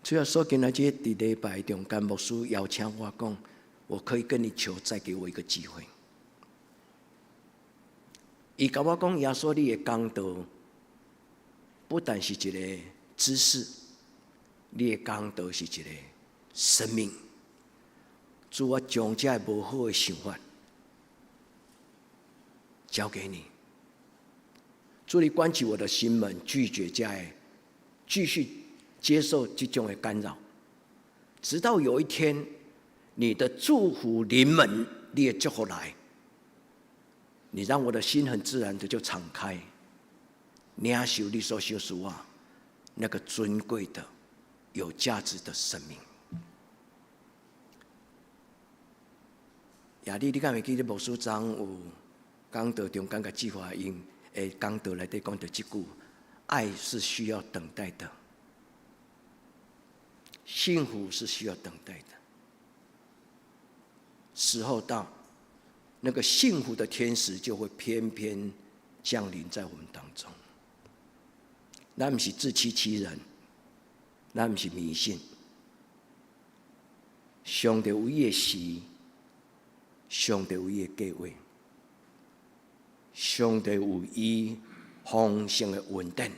主耶穌今仔日佇禮拜中間，牧師邀請我講，我可以跟你求，再給我一個機會。伊共我講，耶穌你的講道，不但是一個知識，你的講道是一個生命。主，我將這個無好的想法交給你，主你關起我的心門，拒絕再繼續接受這種的干擾，直到有一天，你的祝福臨門，你的祝福來，你讓我的心很自然的就敞開，領受你所賞賜我那個尊貴的、有價值的生命。亞麗，你敢會記得牧師昨有講道中間共志華𪜶的講道內底講著這句：愛是需要等待的，幸福是需要等待的。時候到，那個幸福的天使就會翩翩降臨在我們當中。咱毋是自欺欺人，咱毋是迷信，上帝有伊的時，上帝有伊的計劃，上帝有伊豐盛的恩典，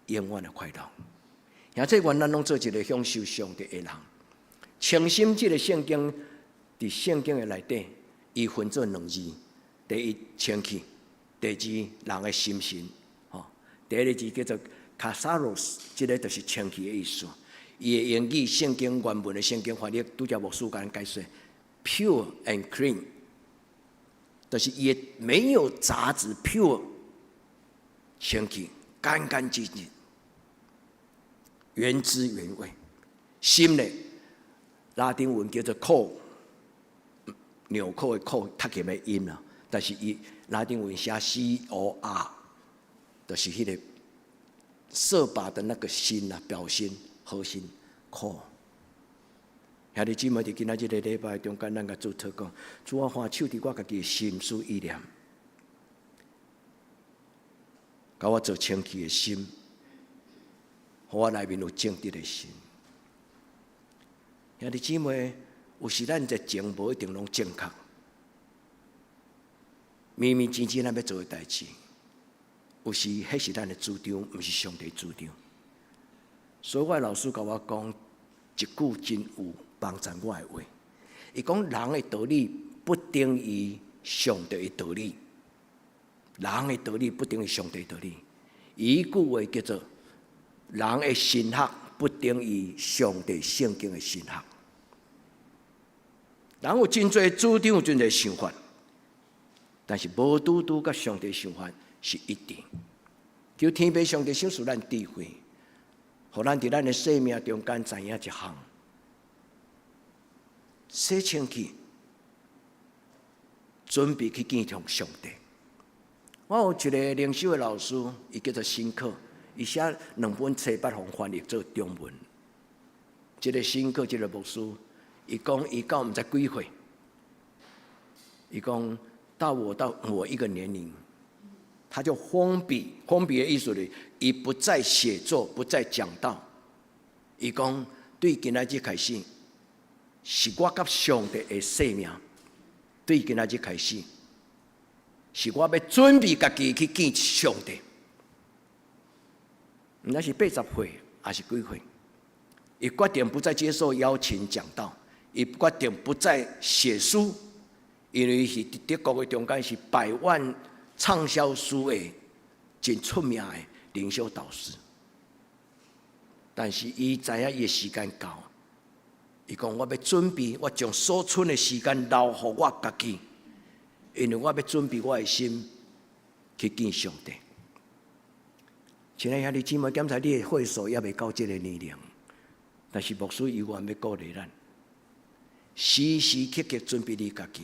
永遠的快樂。兄弟，願咱攏做一个享受上帝的人。清心這个聖經，佇聖經的內底，伊分做兩字：第一，清氣；第二，人的心神。吼，第一个字叫做 katharos，這个就是清氣的意思。伊的英語聖經原文的聖經翻譯，拄才牧師共咱解說，pure and clean，就是伊的沒有雜質，pure，清氣，乾乾淨淨，原汁原味。心呢，拉丁文叫做 cor，紐扣的扣，讀起來音啦，但是伊拉丁文寫 C O R，就是彼个掃把的那個芯啊，表芯。核心 core，兄弟姊妹，佇今仔這个禮拜中間，咱共主禱告，主啊，看手佇我家己的心思意念，共我做清氣的心，予我內面有正直的心。兄弟姊妹，有時咱這情無一定攏正確，明明真正咱欲做的代誌，有時彼是咱的主張，毋是上帝主張。所以我老師共我講一句真有幫助我的話。伊講人的道理不等於上帝的道理，人的道理不等於上帝的道理。伊句話叫做人的神學不等於上帝聖經的神學。人有真濟主張，有真濟想法，但是無拄拄佮上帝想法是一致。求天父上帝賞賜咱智慧，予咱佇咱的生命中間知影一項，洗清氣，準備去見上上帝。我有一个靈修的老師，伊叫做新克，伊寫兩本冊捌予翻譯做中文。這个新克這个牧師，伊講伊到毋知幾歲，伊講到我一個年齡，他就封筆，封筆的意思咧，伊不再寫作，不再講道。伊講對今仔日開始，是我佮上帝的生命。對今仔日開始，是我欲準備家己去見上帝。毋知是80歲，抑是幾歲？伊決定不再接受邀請講道，伊決定不再寫書，因為是佇德國的中間是百萬暢銷書的真出名的靈修導師。但是伊知影伊的時間到，伊講我欲準備，我將所剩的時間留予我家己，因為我欲準備我的心去見上帝。親愛兄弟姊妹，檢查你的歲數猶未到這個年齡，但是牧師猶原欲鼓勵咱，時時刻刻準備你家己，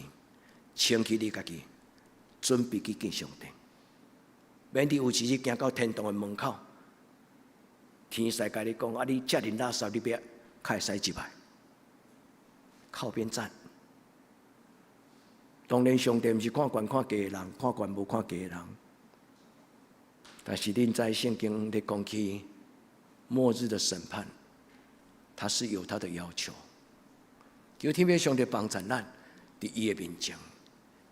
清氣你家己，準備去見上帝。免得有一日行到天堂的門口，天使共你講：啊，你遮爾垃圾，你欲較會使入來？靠邊站。當然，上帝毋是看懸看低的人，看懸無看低的人。但是恁知聖經咧講起末日的審判，他是有他的要求。求天父上帝幫助咱，佇伊的面前。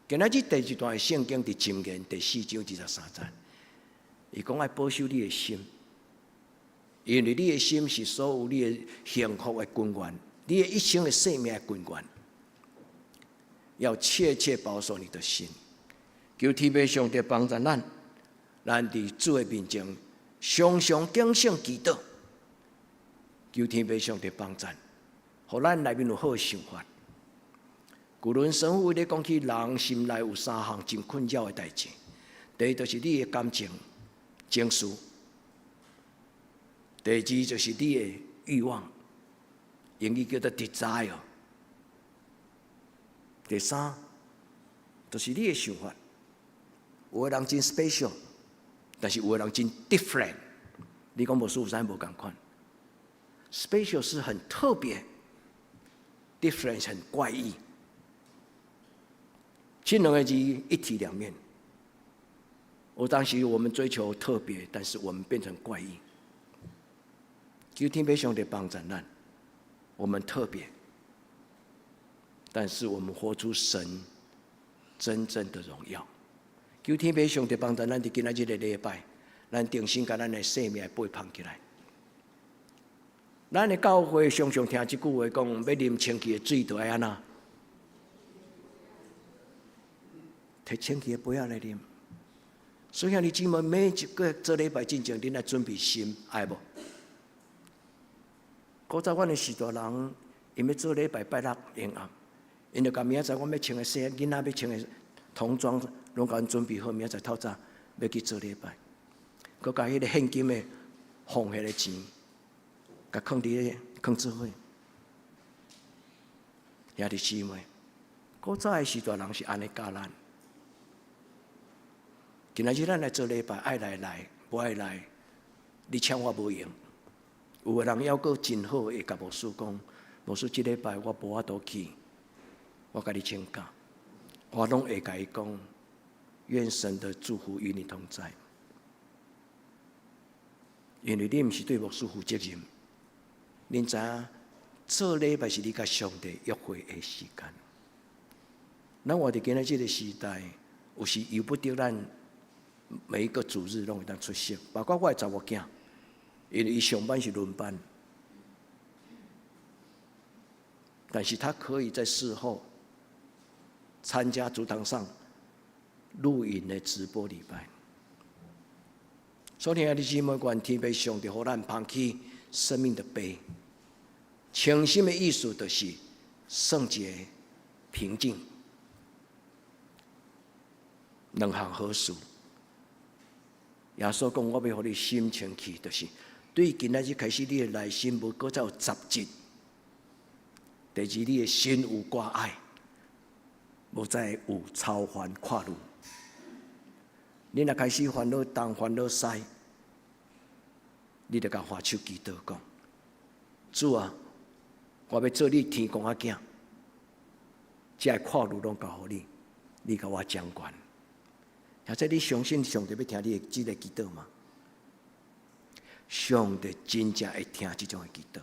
今仔日第一段的聖經佇箴言第四章23節，伊講愛保守你的心，因為你的心是所有你的幸福的根源，你的一生的生命的根源。要切切保守你的心，求天父上帝幫助咱，咱佇主的面前常常警醒祈禱，求天父上帝幫助，予咱內面有好的想法。古倫神父咧講起人心內有三項真困擾的代誌，第一就是你的感情、情緒；第二就是你的慾望，英語叫做 desire；第三就是你的想法。有的人真 special，但是有的人真 different。你講牧師有啥無仝款？special 是很特別，different 很怪異。這兩個字一體兩面。有當時我們追求特別，但是我們變成怪異。求天父上帝幫助咱，我們特別。但是我們活出神真正的榮耀。求天父上帝幫助咱佇今仔日個禮拜，咱重新共咱的生命的杯捧起來。咱的教會常常聽這句話講，欲啉清氣的水，就愛按怎？提清氣的杯仔來啉。所以兄弟姊妹，每一個做禮拜進前，恁愛準備心，愛無？古早阮的序大人，𪜶欲做禮拜拜六晚暗，𪜶就共明仔載阮欲穿的衫，囡仔欲穿的童裝，攏共阮準備好，明仔載透早欲去做禮拜，閣共彼個現金的奉獻的錢，共囥佇咧囥做伙。兄弟姊妹，古早的序大人是按呢教咱。今仔日咱來做禮拜，愛來來，無愛來，你搶我無閒。有的人猶閣真好，會共牧師講，牧師這禮拜我無法度去，我共你請假，我攏會共伊講，願神的祝福與你同在。因為你毋是對牧師負責任，恁知影做禮拜是你佮上帝約會的時間。咱活佇今仔這個時代，有時由不得咱每一個主日攏會當出席，包括我的查某囝，因為伊上班是輪班，但是他可以在事後參加主堂上錄影的直播禮拜。所以兄弟姊妹，願天父上帝予咱捧起生命的杯，清心的意思就是聖潔、平靜，兩項好事。耶穌講：我欲予你心清氣，就是對今仔日開始，你的內心無閣再有雜質。第二，你的心有掛礙，無再有操煩掛慮。你若開始煩惱東煩惱西，你就共揮手祈禱講：主啊，我欲做你天公仔囝，這个掛慮攏交予你，你共我掌權。或者你相信上帝欲聽你的這個祈禱嗎？上帝真正會聽這種的祈禱。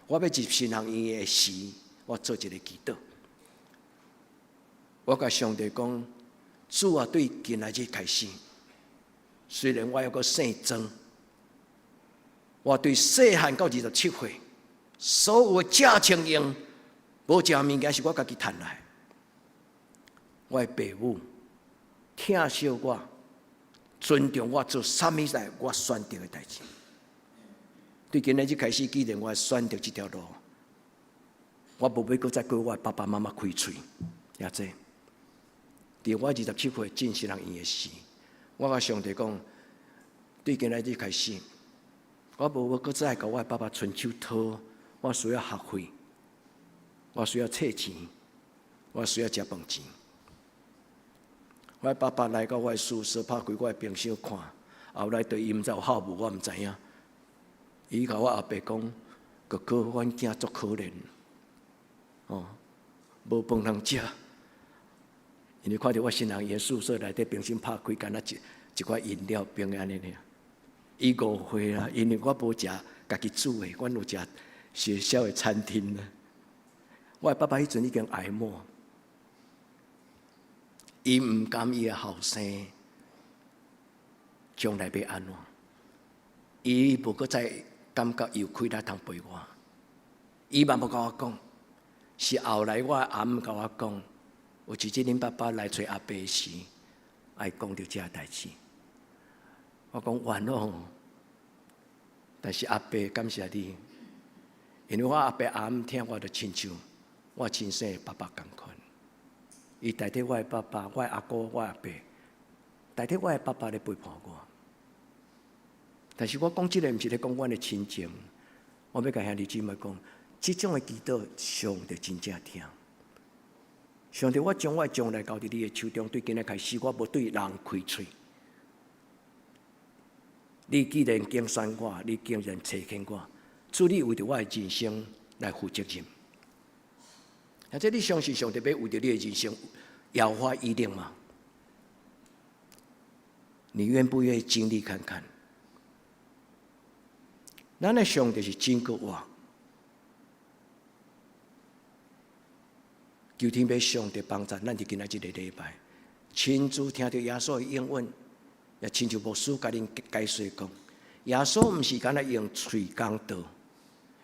我欲入神學院的時，我做一個祈禱。我共上帝講：主啊，對今仔日開始，雖然我猶閣姓莊，我對細漢到27歲，所有的食穿用，無一項物件是我家己趁來。我的爸母疼惜我，尊重我做啥物事，我選擇的代誌。對今仔日開始，既然我選擇這條路，我無欲閣再過我的爸爸媽媽開喙，也這。佇我27歲進神學院的時，我共上帝講，對今仔日開始，我無欲閣再共我的爸爸伸手討，我需要學費，我需要冊錢，我需要食飯錢。我的爸爸來到我的宿舍，拍開我的冰箱看，後來對伊毋知有孝無，我毋知影。伊共我阿爸講：哥哥，阮囝足可憐，哦，無飯通食。因為看著我神學院宿舍內底冰箱拍開，干焦一一塊飲料冰按呢爾。伊誤會啦，因為我無食家己煮的，阮有食學校的餐廳啦。我的爸爸彼陣已經癌末，伊毋甘伊的後生將來欲按怎，伊無閣再感覺有氣力通陪我。伊嘛無共我講，是後來我阿姆共我講，有一日恁爸爸來揣阿伯時，愛講著這代誌。我講冤枉，但是阿伯感謝你，因為我阿伯阿姆疼我，就親像我親生的爸爸仝款。伊代替我的爸爸、我的阿姑、我的阿伯，代替我的爸爸咧陪伴我。但是我講這個毋是咧講阮的親情，我欲共兄弟姊妹講，這種的祈禱上帝真正聽。上帝，我將我的將來交佇你的手中，對今仔開始，我無對人開喙。你既然揀選我，你既然差遣我，主你為著我的人生來負責任。或者你相信上帝欲為著你的人生搖花一定嗎？你願不願意經歷看看？咱的上帝是真閣活，求天父上帝幫助咱佇今仔這个禮拜，親自聽著耶穌的應允，也親像牧師共恁解說講，耶穌毋是干焦用喙講道，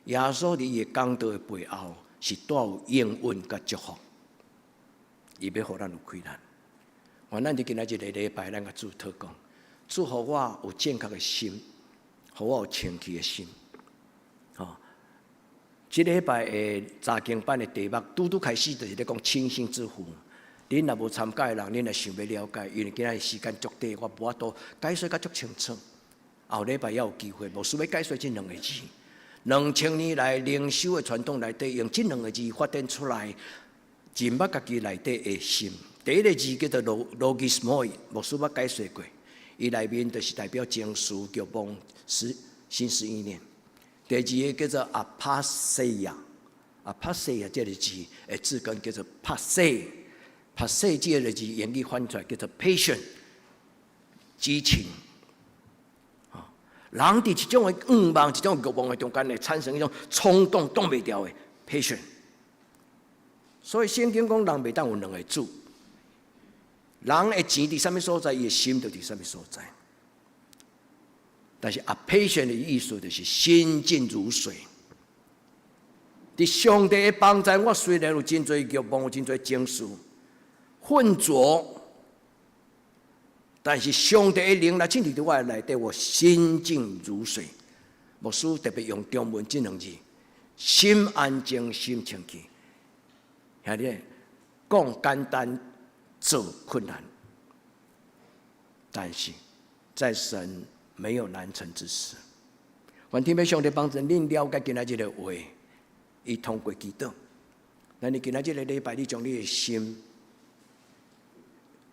耶穌佇伊的講道的背後是帶有應允佮祝福，伊欲予咱有氣力。願咱佇今仔這个禮拜，咱共主禱告，主予我有正確的心，予我有清氣的心。吼，這禮拜的查經班的題目，拄拄開始就是咧講清心之福。恁若無參加的人，恁若想欲了解，因為今仔日時間足短，我無法度解說甲足清楚。後禮拜猶有機會，牧師欲解說這兩個字。2000年來靈修的傳統內底，用這兩個字發展出來，認捌家己內底的心。第一個字叫做 logismoi，牧師捌解說過，伊內面就是代表情緒、欲望、是心思意念。第二個叫做 apatheia，apatheia 這個字的字根叫做 pathe，pathe 這個字英語翻出來叫做 passion，激情。人佇一種的慾望、一種欲望的中間，會產生一種衝動、擋袂牢的 passion。所以聖經講，人袂當有兩個主。人的錢佇啥物所在，伊的心就佇啥物所在。但是 apatheia 的意思就是心靜如水。佇上帝的幫助，我雖然有真濟欲望，有真濟情緒混濁，但是上帝的靈來進入佇我的內底，我心靜如水。牧師特別用中文這兩字：心安靜，心清氣。兄弟，講簡單，做困難，但是在神沒有難成之事。願天父上帝幫助恁了解今仔這個話，伊通過祈禱。咱你今仔這個禮拜，你將你的心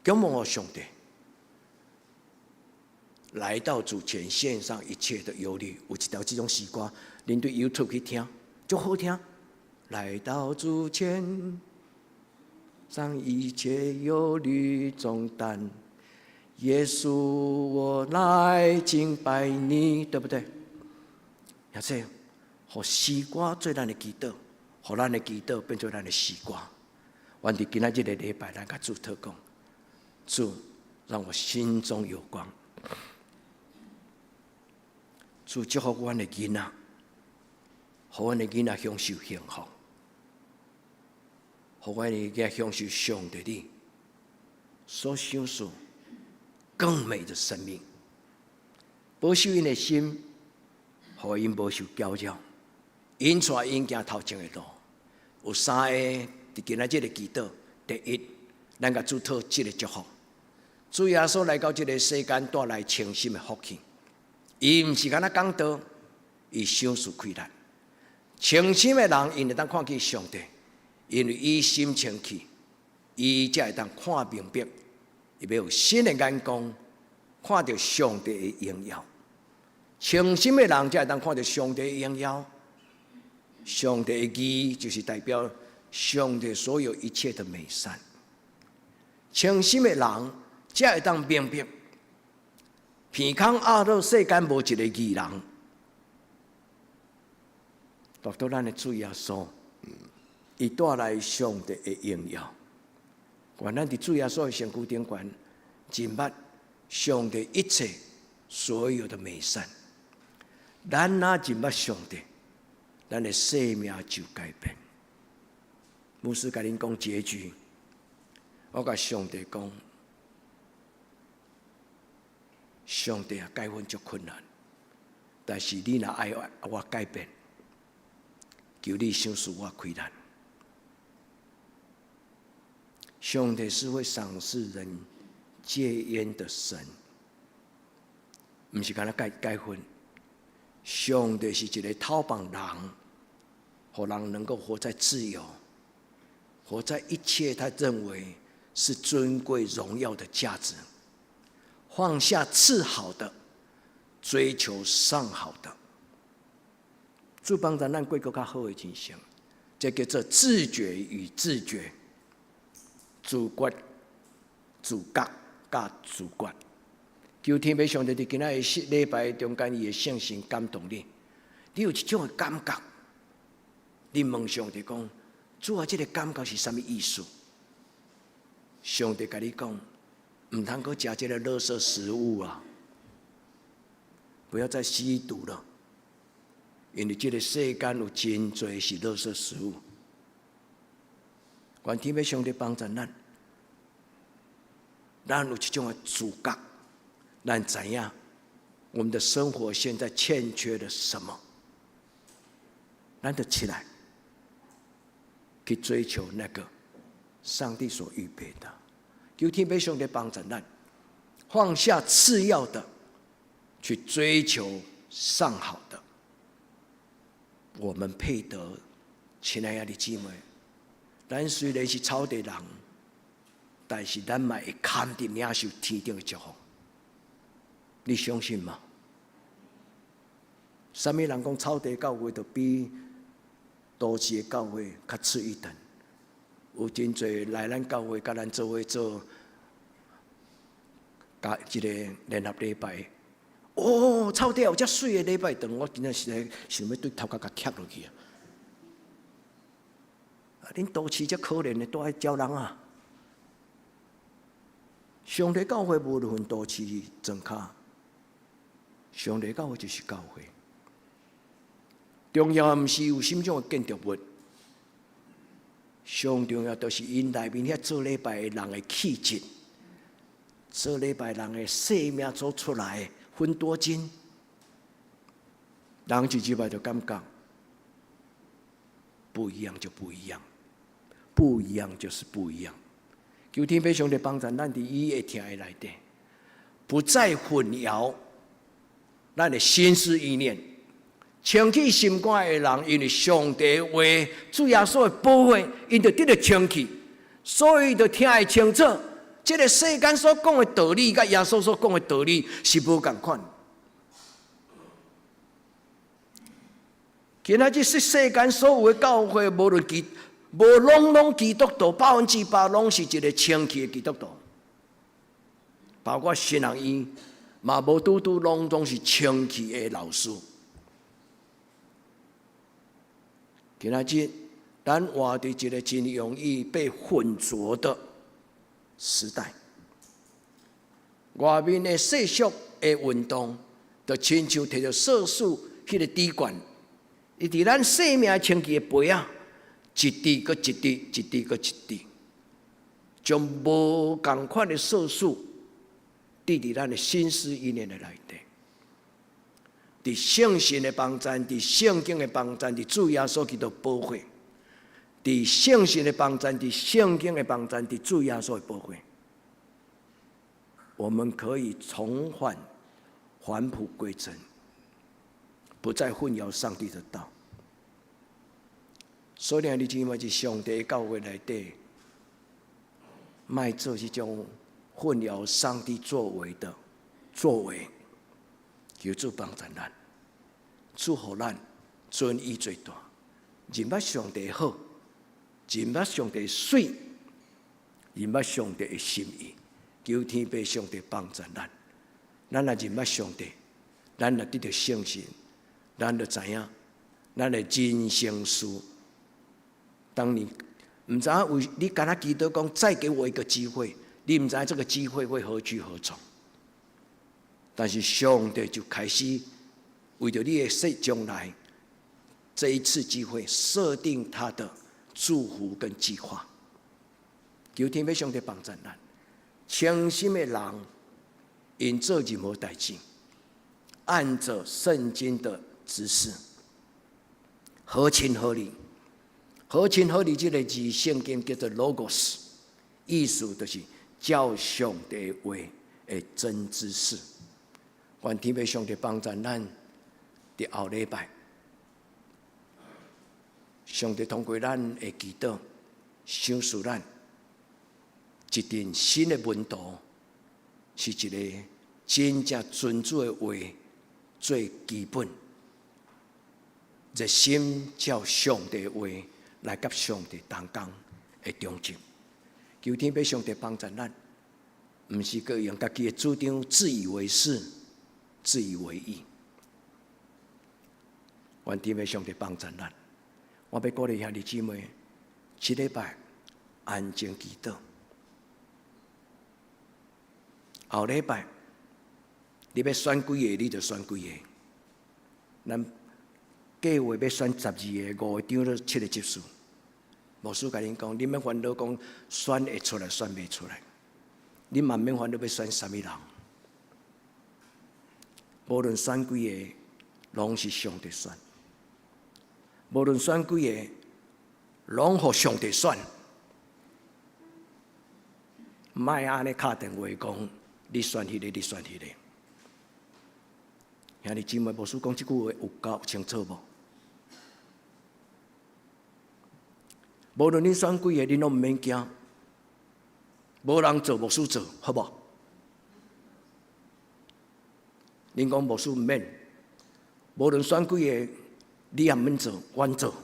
交予上帝，來到主前獻上一切的憂慮。有一條這種詩歌，恁對 YouTube 去聽，足好聽。來到主前，上一切憂慮重擔，耶穌，我來敬拜你，對不對？而且，予詩歌做咱的祈禱，予咱的祈禱變做咱的詩歌。願佇今仔這個禮拜，咱共主禱告，主讓我心中有光，主祝福阮的囡仔，予阮的囡仔享受幸福，予阮的囡仔享受上帝你所賞賜更美的生命，保守𪜶的心，予𪜶無受攪擾，𪜶帶𪜶行頭前的路。有三個佇今仔這個祈禱，第一，咱共主討這個祝福。主耶穌來到這個世間，帶來清心的福氣。伊毋是干焦講道，伊賞賜氣力。清心的人，𪜶會當看見上帝，因為伊心清氣，伊才會當看明白，伊欲有新的眼光，看著上帝的榮耀。清心的人才會當看著上帝的榮耀。上帝的義就是代表上帝所有一切的美善。清心的人才會當明白，鼻空壓落世間無一個義人，獨獨咱的主耶穌，伊帶來上帝的榮耀。願咱佇主耶穌的身軀頂懸，認捌上帝一切所有的美善。咱若認捌上帝，咱的生命就改變。牧師共恁講結局，我共上帝講，上帝啊，改阮足困難，但是你若愛我改變，求你賞賜我氣力。上帝是會賞賜人戒煙的神，毋是干焦解解紛。上帝是一個透放人，予人能夠活在自由，活在一切他認為是尊貴榮耀的價值，放下次好的，追求上好的。主幫助咱過閣較好的人生，這叫做自覺與自覺，自覺、自覺佮自決。求天父上帝佇今仔日禮拜中間，伊的聖神感動你，你有一種的感覺，你問上帝講：主啊，這个感覺是啥物意思？上帝共你講，毋通閣食這个垃圾食物啊！不要再吸毒了，因為這个世間有真濟是垃圾食物。願天父上帝幫助咱，咱有這種的自覺，咱知影我們的生活現在欠缺了什麼，咱就起來去追求那個上帝所預備的。求天父上帝幫助咱，放下次要的，去追求上好的。我們配得，親愛的姊妹，咱雖然是草地人，但是咱嘛會堪得領受天頂的祝福。你相信嗎？啥物人講草地教會就比都市的教會較次一等？有真濟來咱教會，共咱做伙做，佮一个聯合禮拜。哦，草地有遮媠的禮拜堂，我真正是想欲對頭殼共磕落去啊！啊，恁都市遮可憐的，都愛招人啊！上帝教會無論都市莊跤，上帝教會就是教會。重要毋是有啥物種的建築物，上重要就是𪜶內面遐做禮拜的人的氣質，做禮拜人的生命做出來的芬多精，人一入來就感覺不一樣就不一樣，不一樣就是不一樣。求天父上帝幫助咱佇伊會聽的內底，不再混淆咱的心思意念。清氣心肝的人，因為上帝話、主耶穌的寶血，𪜶就得著清氣，所以就聽會清楚。這个世間所講的道理，佮耶穌所講的道理是無仝款。今仔日世世間所有的教會，無論基，無攏攏基督徒，100%攏是一个清氣的基督徒，包括神學院，嘛無拄拄攏總是清氣的老師。今仔日，咱活佇一个真容易被混濁的時代，外面的世俗的運動，就親像提著色素彼个滴管，伊佇咱生命清氣的杯仔，一滴閣一滴，一滴閣一滴，將無仝款的色素滴佇咱的心思意念的內底。佇聖神的幫贊，佇聖經的幫贊，佇主耶穌基督寶血，佇聖神的幫贊，佇聖經的幫贊，佇主耶穌的寶血，我們可以重返返璞歸真，不再混淆上帝的道。所以，你知影，佇上帝教會內底，莫做這種混淆上帝作為的作為。求主幫助咱，祝福咱尊伊最大，認捌上帝好，認捌上帝媠，認捌上帝的心意。求天父上帝幫助咱，咱若認捌上帝，咱若得著聖神，咱就知影，咱的人生事。當你毋知影為你敢若祈禱講，再給我一個機會，你毋知影這個機會會何去何從。但是上帝就開始為著你的世將來這一次機會，設定他的祝福跟計劃。求天父上帝幫助咱，清心的人，𪜶做任何代誌，按著聖經的指示，合情合理。合情合理這个字，聖經叫做 logos，意思就是照上帝話的真知識。願天父上帝幫助咱，佇後禮拜，上帝通過咱的祈禱，賞賜咱一陣新的門徒，是一个真正尊主的話做基本，熱心照上帝話來佮上帝同工的忠貞。求天父上帝幫助咱，毋是閣用家己的主張自以為是、自以為意。願天父上帝幫助咱。我欲鼓勵兄弟姊妹，這禮拜安靜祈禱，後禮拜你欲選幾个，你就選幾个。咱計劃欲選12个，五个長老，七个執事。牧師共恁講，你免煩惱講選會出來，選袂出來。你嘛免煩惱欲選啥物人。無論選幾个，攏是上帝選。無論選幾个，攏予上帝選。莫按呢敲電話講，你選彼个，你選彼个。兄弟姊妹，牧師講這句話有夠清楚無？無論恁選幾个，恁攏毋免驚。無人做，牧師做，好無？恁講牧師毋免，無論選幾个，你也毋免做，阮做。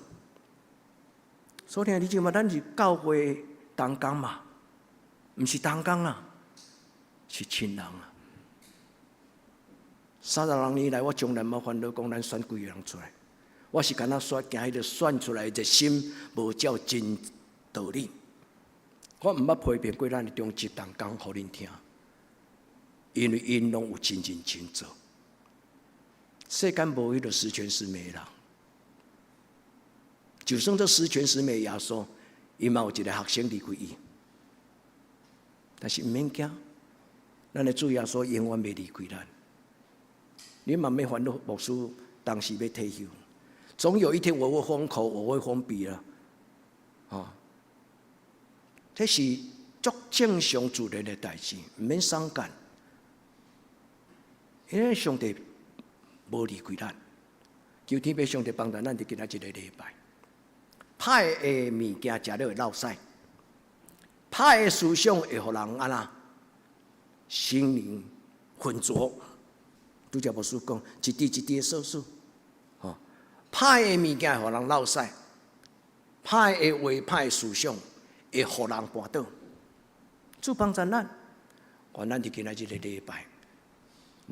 所以兄弟姊妹，咱是教會同工嘛，毋是同工啊，是親人啊。36年來，我從來無煩惱講咱選幾个人出來，我是敢若說驚彼个選出來的心無照真道理。我毋捌批評過咱的中執同工，予恁聽，因為𪜶攏有真認真做。世間無彼个十全十美的人，就算做十全十美耶穌，伊嘛有一个學生離開伊，但是毋免驚，咱的主耶穌永遠袂離開咱。你嘛免煩惱，牧師當時欲退休，總有一天我會封口，我會封閉啦，哦，這是足正常自然的代誌，毋免傷感，因為上帝無離開咱，求天父上帝幫助咱佇今仔這个禮拜，歹的物件食了會落屎，歹的思想會予人按怎心靈渾濁。拄才牧師講，一滴一滴的數數，吼，歹的物件會予人落屎，歹的話、歹的思想會予人跋倒。主幫助咱，願咱佇今仔這个禮拜，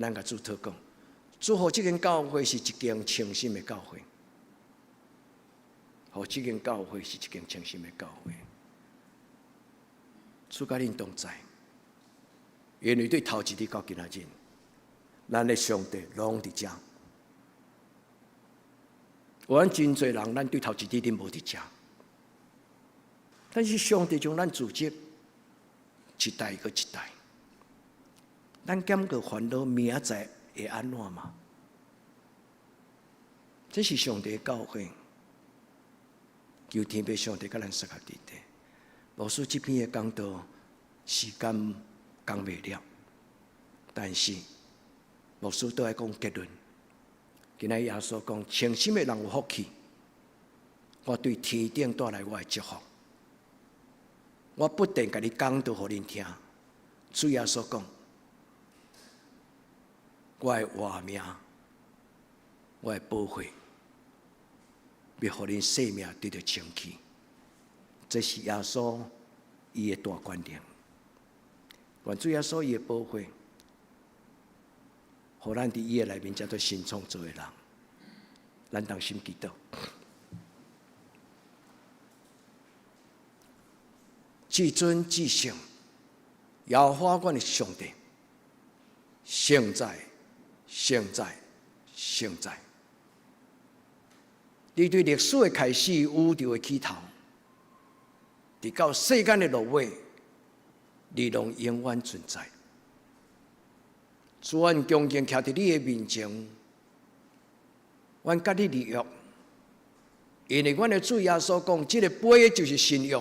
咱共主禱告，祝福這間教會是一間清心的教會，予這間教會是一間清心的教會。主佮恁同在，因為對頭一日到今仔日，咱的上帝攏佇遮。有咱真濟人，咱對頭一日恁無佇遮，但是上帝將咱組織一代閣一代，咱感覺煩惱明仔載會按怎嗎？這是上帝的教誨，求天父上帝佮咱相佮佇咧。牧師這篇的講道時間講袂了，但是牧師都愛講結論。今仔耶穌講，清心的人有福氣。我對天頂帶來我的祝福，我不斷共你講道予恁聽。主耶穌講，我的活命，我的寶血，欲予恁生命得著清氣。這是耶穌伊的大權能。願主耶穌伊的寶血，予咱佇伊的內面成做新創造的人。咱同心祈禱。至尊至聖，耶和華阮的上帝，聖哉，聖哉，聖哉！你對歷史的開始，宇宙的起頭，直到世間的落尾，你攏永遠存在。主，阮恭敬徛佇你的面前，阮佮你立約，因為阮的主耶穌講，這个杯就是新約，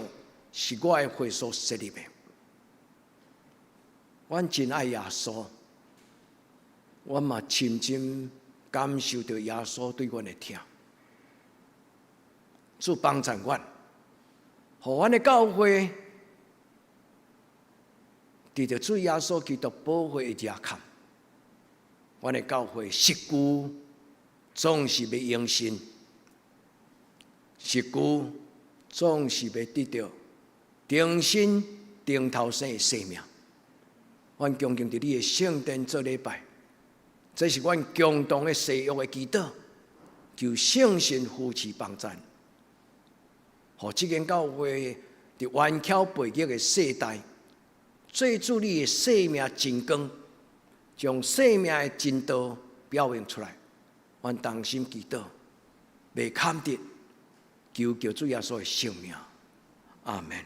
是我的血所設立的。阮真愛耶穌，阮嘛深深感受著耶穌對阮的疼。主幫助阮，予阮的教會得著主耶穌基督寶血的遮蓋，阮的教會實據總是欲永生，實據總是欲得著重新重頭生的生命。阮恭敬佇你的聖殿做禮拜，這是阮共同的誓約的祈禱，求聖神扶持幫贊。予這間教會佇頑巧背逆的世代，做主你的生命真光，將生命的真道表明出來。阮同心祈禱，袂堪得，求救主耶穌的聖名，阿門。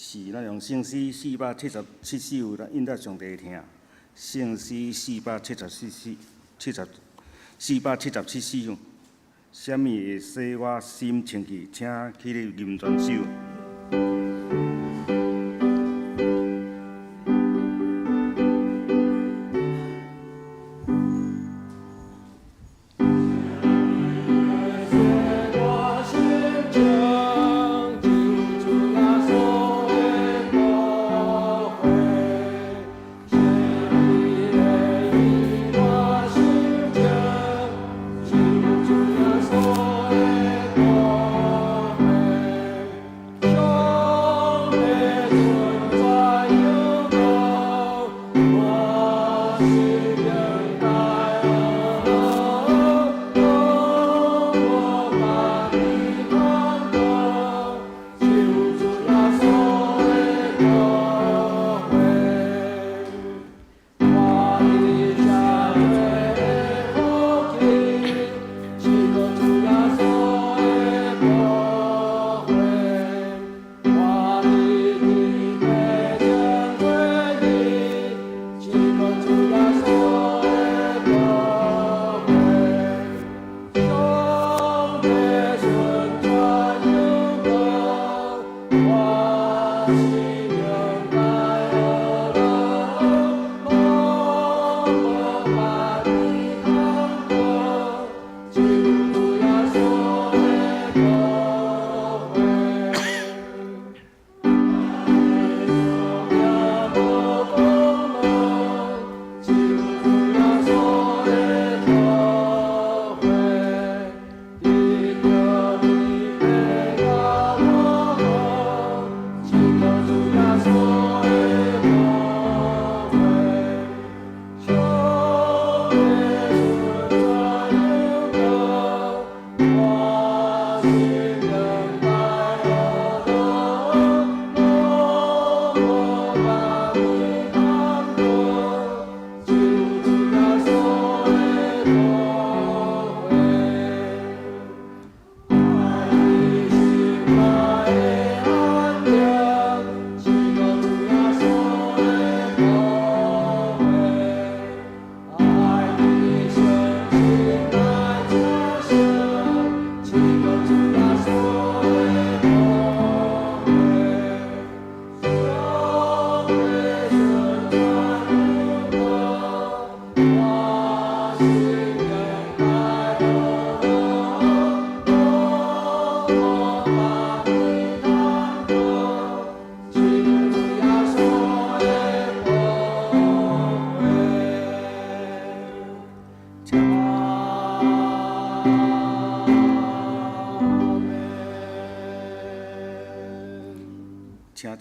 是咱用聖詩477首來應答上帝聽。聖詩四百七十四首，七十477首，啥物會使我心清氣？請起立吟全首。主耶穌。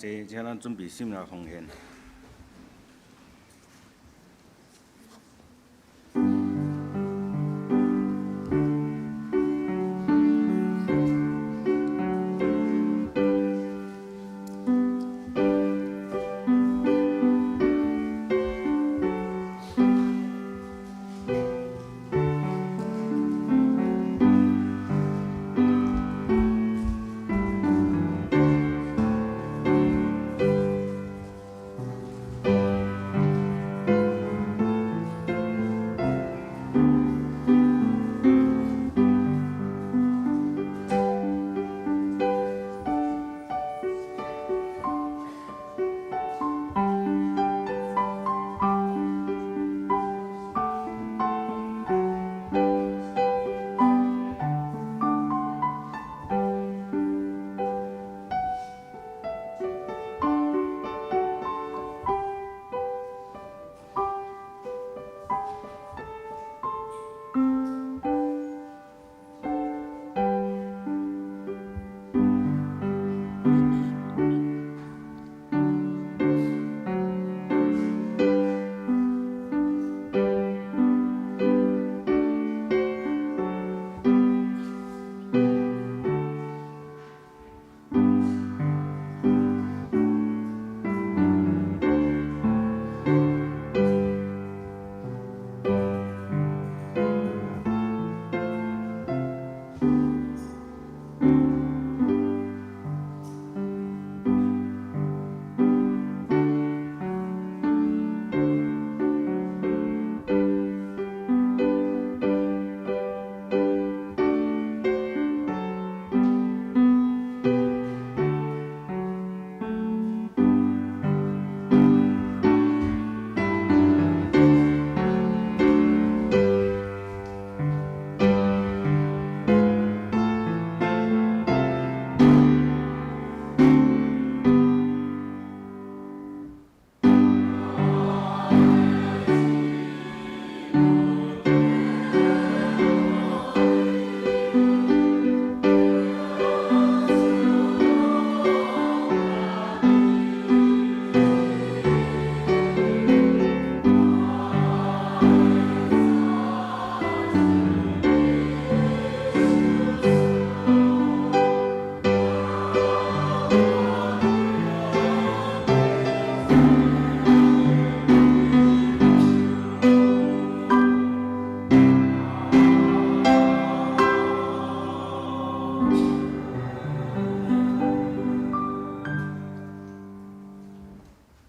坐，請咱準備心來奉獻。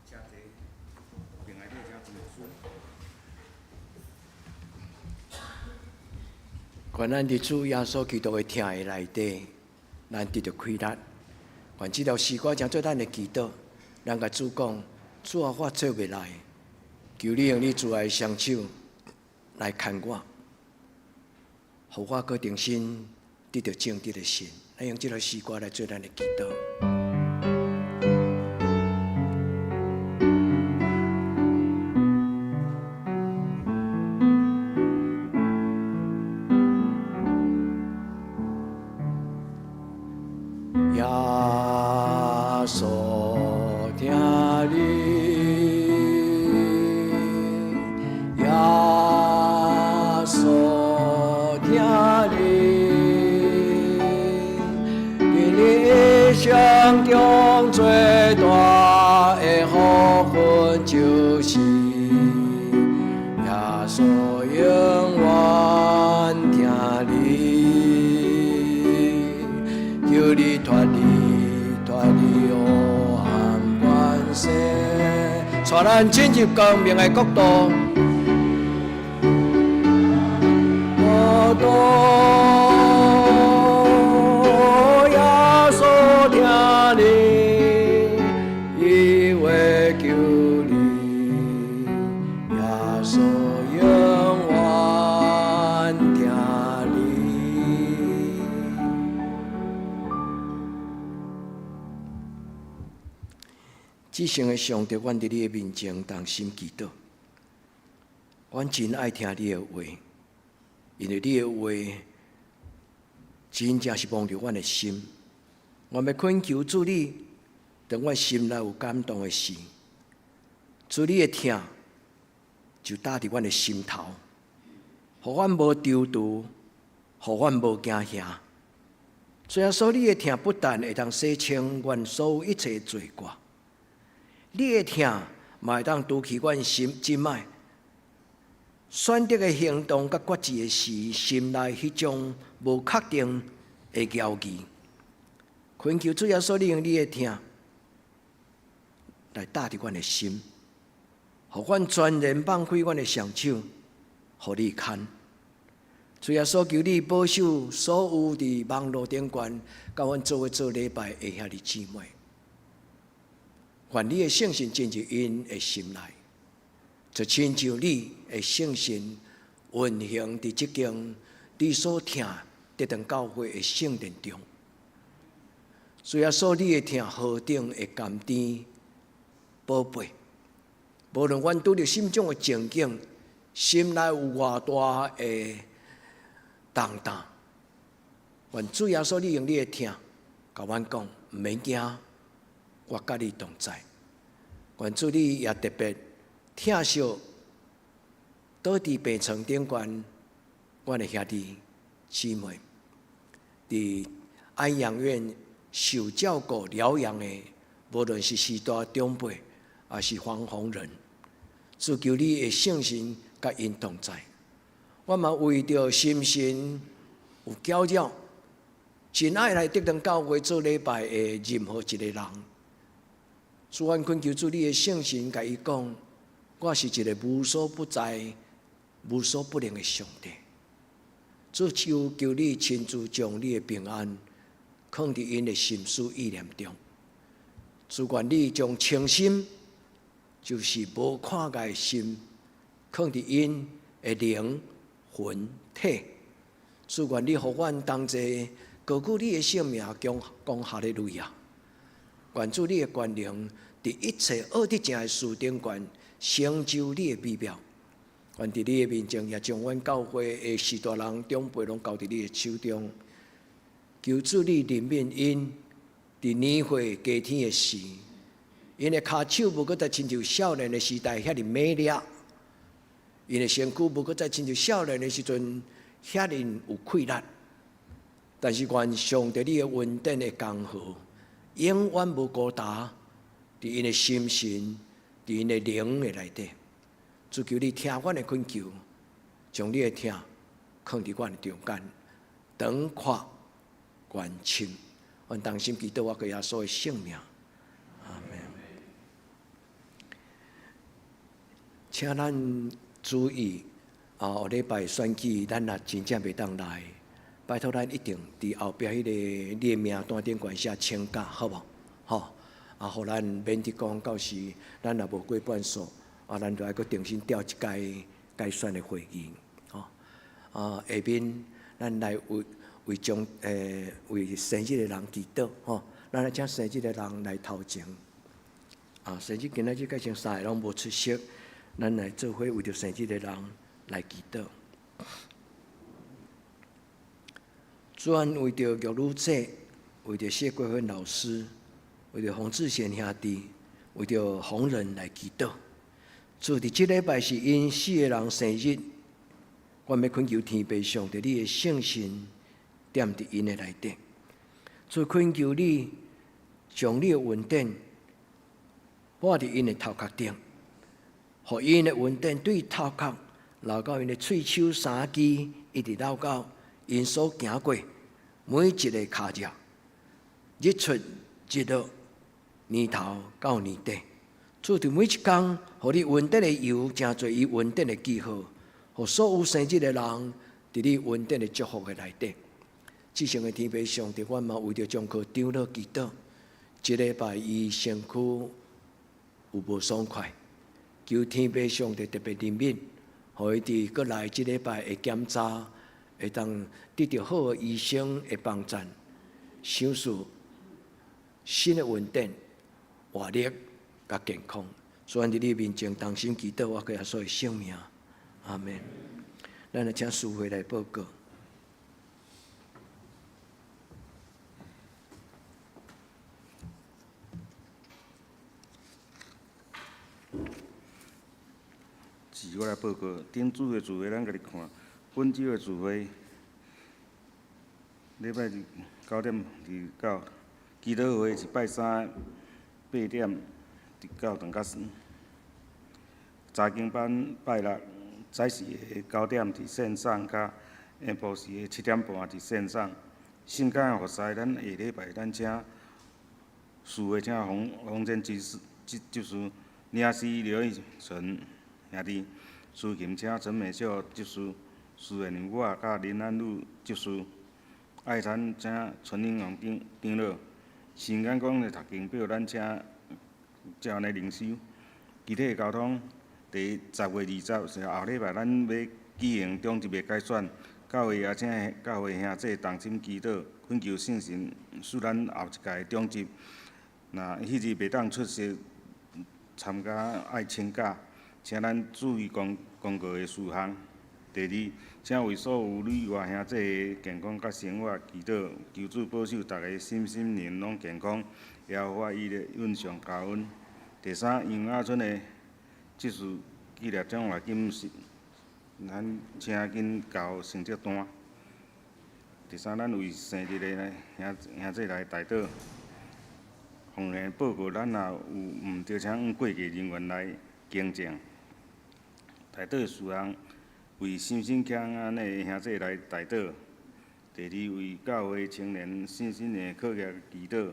請坐，平安你請主牧師。願咱佇主耶穌基督的疼愛內底，咱得著氣力。願這條詩歌成做咱的祈禱，咱共主講：主啊，我做袂來，求你用你慈愛的雙手來牽我，予我閣重新得著正直的心。咱用這條詩歌來做咱的祈禱。耶穌疼你，耶穌疼你，佇你一生中最大的福分就是耶穌永遠疼你，求你脫離脫離黑暗權勢，帶咱進入光明的國度。國度，耶穌疼你，伊會救你，耶穌永遠疼你。至聖的上帝，阮佇你的面前同心祈禱，阮真愛聽你的話，因為你的話真正是摸著阮的心。我欲懇求主你，當阮心內有感動的時，主你的疼就搭佇阮的心頭，予阮無躊躇，予阮無驚嚇。主耶穌，你的疼不但會當洗清阮所有一切罪過，你的疼嘛會當除去阮心這擺選擇的行動佮決志的時，心內彼種無確定的猶豫。懇求主耶穌，你用你的疼來搭佇阮的心，予阮全然放開阮的雙手，予你牽。主耶穌，求你保守所有佇網路頂懸，佮阮做伙做禮拜的兄弟姊妹。願你的聖神進入𪜶的心內，就親像你的聖神運行佇這間你所疼得堂教會的聖殿中。主耶穌，你的疼何等的甘甜寶貝，無論阮拄著啥物種的情景，心內有偌大的重擔，願主耶穌，你用你的疼，共阮講，毋免驚，我佮你同在。願主你也特別疼惜倒佇病床頂懸，阮的兄弟姊妹，佇安養院受照顧療養的，無論是序大長輩，抑是黃宏仁，主求你的聖神佮𪜶同在。我嘛為著心神有攪擾，真愛來得堂教會做禮拜的任何一個人，主，阮懇求主你的聖神共伊講，我是一個無所不在、無所不能的上帝。主，求求你親自將你的平安囥佇𪜶的心思意念中。主，願你將清心，就是無看礙的心，囥佇𪜶的靈魂體。主，願你予阮同齊高舉你的聖名，講講哈利路亞。願主你的權能，佇一切惡得正的事頂懸，成就你的美妙。願佇你的面前，也將阮教會的序大人長輩攏交佇你的手中。求主你憐憫𪜶佇年歲加添的時，𪜶的跤手無閣再親像少年的時代遐爾猛烈，𪜶的身軀無閣再親像少年的時陣遐爾有氣力。但是願上帝你的恩典的江河，永遠無孤單，佇𪜶的心神，佇𪜶的靈的內底。主，求你聽阮的懇求，將你的疼囥佇阮的中間，長闊關深，阮同心祈禱，我閣耶穌的聖名，阿門。請咱注意，啊，後禮拜選舉，咱若真正袂當來，拜託咱一定佇後壁彼個你的名單頂懸寫請假，好無？吼，啊，予咱免得講到時，咱若無過半數，啊，咱就愛閣重新調一屆改選的會議，吼。啊，下面咱來為為將為生日的人祈禱，吼，咱來請生日的人來頭前。啊，生日今仔日改成三個攏無出席，咱來做伙為著生日的人來祈禱。主，阮為著玉女姐，為著謝桂芬老師，為著洪志賢兄弟，為著洪仁來祈禱。主，佇這禮拜是𪜶四個人生日，阮欲懇求天父上帝，你的聖神踮佇𪜶的內底。主，懇求你將你的恩典抹佇𪜶的頭殼頂，予𪜶的恩典對頭殼流到𪜶的喙手三支，一直流到𪜶所行過每一个跤跡，日出日落，年頭到年底。主，佇每一工，予你恩典的油，成做伊恩典的記號，予所有生日的人，佇你恩典的祝福的內底。至聖的天父上帝，阮嘛為著張科長老祈禱，這禮拜伊身軀有無爽快，求天父上帝特別憐憫，予伊佇閣來這禮拜的檢查，會當得著好的醫生的幫贊，賞賜新的恩典、活力佮健康。所以，佇你面前同心祈禱，我閣耶穌的聖名，阿門。咱來請司會來報告。是我來報告，頂主的聚會咱家己看，本週的聚會，禮拜日9點29，祈禱會是拜三8點至9頓到查經班拜六早時的九點佇線上，佮下晡時的7點半佇線上。聖工服侍，咱下禮拜咱請四月請洪洪真執事執執事，領詩劉義純兄弟，司琴請陳美秀執事，司儀我佮林安祿執事，愛餐請陳英雄長長老。聖經講的讀經表，咱請照按呢靈修。集體溝通，佇10月20是後禮拜，咱欲舉行長執的改選，教會也請教會兄弟同心祈禱，懇求聖神賜咱後一屆的長執。若彼日袂當出席參加愛請假，請咱注意公公告的事項。第二，請為所有旅外兄弟的健康佮生活祈禱，求主保守逐个身心靈攏健康，耶和華以勒恩上加恩。第三，楊亞春的執事紀念獎學金是，咱請緊交成績單。第三，咱為生日的兄兄弟來代禱。奉獻報告，咱若有毋對，請會計人員來更正。代禱事項，為心心欠安的兄弟來代禱。第二，為教會青年信心的課業祈禱。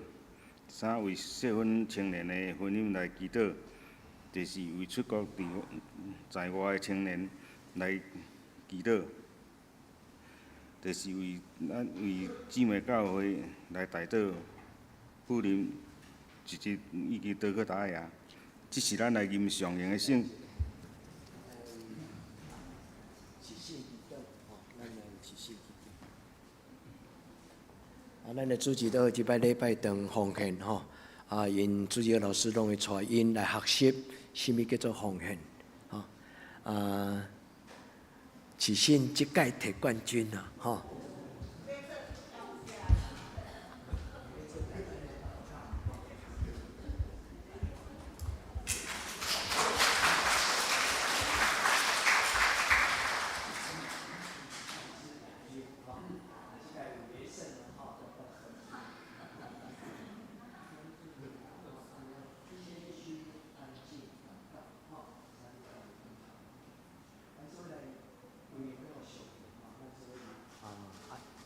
第三，為適婚青年的婚姻來祈禱。第四，為出國佇在外的青年來祈禱。第四，為咱為姊妹教會來代禱，富林、一直以及德克達亞，這是咱來吟上用的聖。啊，咱的主日都這擺禮拜堂奉獻吼，啊，𪜶主日老師攏會帶𪜶來學習，啥物叫做奉獻，吼，啊，慈信這屆提冠軍啊，吼。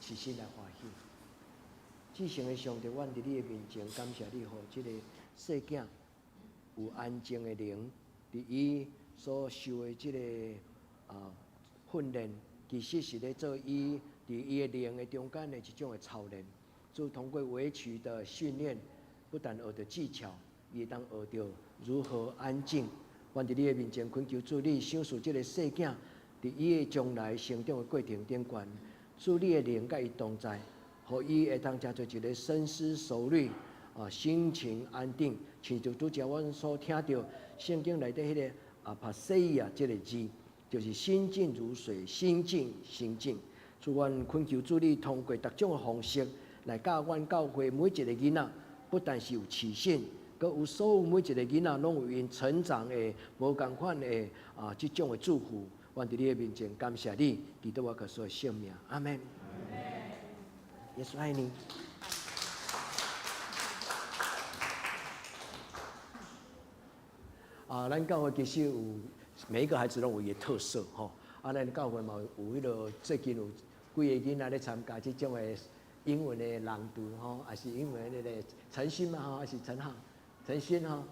齊心來歡喜，至聖的上帝，阮佇你的面前感謝你，予這個細囝有安靜的靈，佇伊所受的這個啊訓練，其實是咧做伊佇伊的靈的中間的一種的操練。就通過圍棋的訓練，不但學著技巧，伊會當學著如何安靜。阮佇你的面前懇求主，你賞賜這個細囝，佇伊的將來成長的過程頂懸。主你的靈佮伊同在，予伊會當成做一個深思熟慮、啊心情安定。親像拄才阮所聽著聖經內底彼個啊帕西亞這個字，就是心靜如水，心靜心靜。主阮懇求主你通過各種的方式來教阮教會每一個囡仔，不但是有自信，閣有所有每一個囡仔攏有𪜶成長的無仝款的啊這種的祝福。阮佇你的面前感謝你，祈禱我耶穌的聖名，阿門。耶穌愛你。啊，咱教會其實有每一個孩子攏有伊的特色吼。啊，咱教會嘛有彼個最近有幾個囡仔咧參加這種的英文的朗讀吼，還是英文的那個陳鑫嘛吼，還是陳浩、陳鑫吼，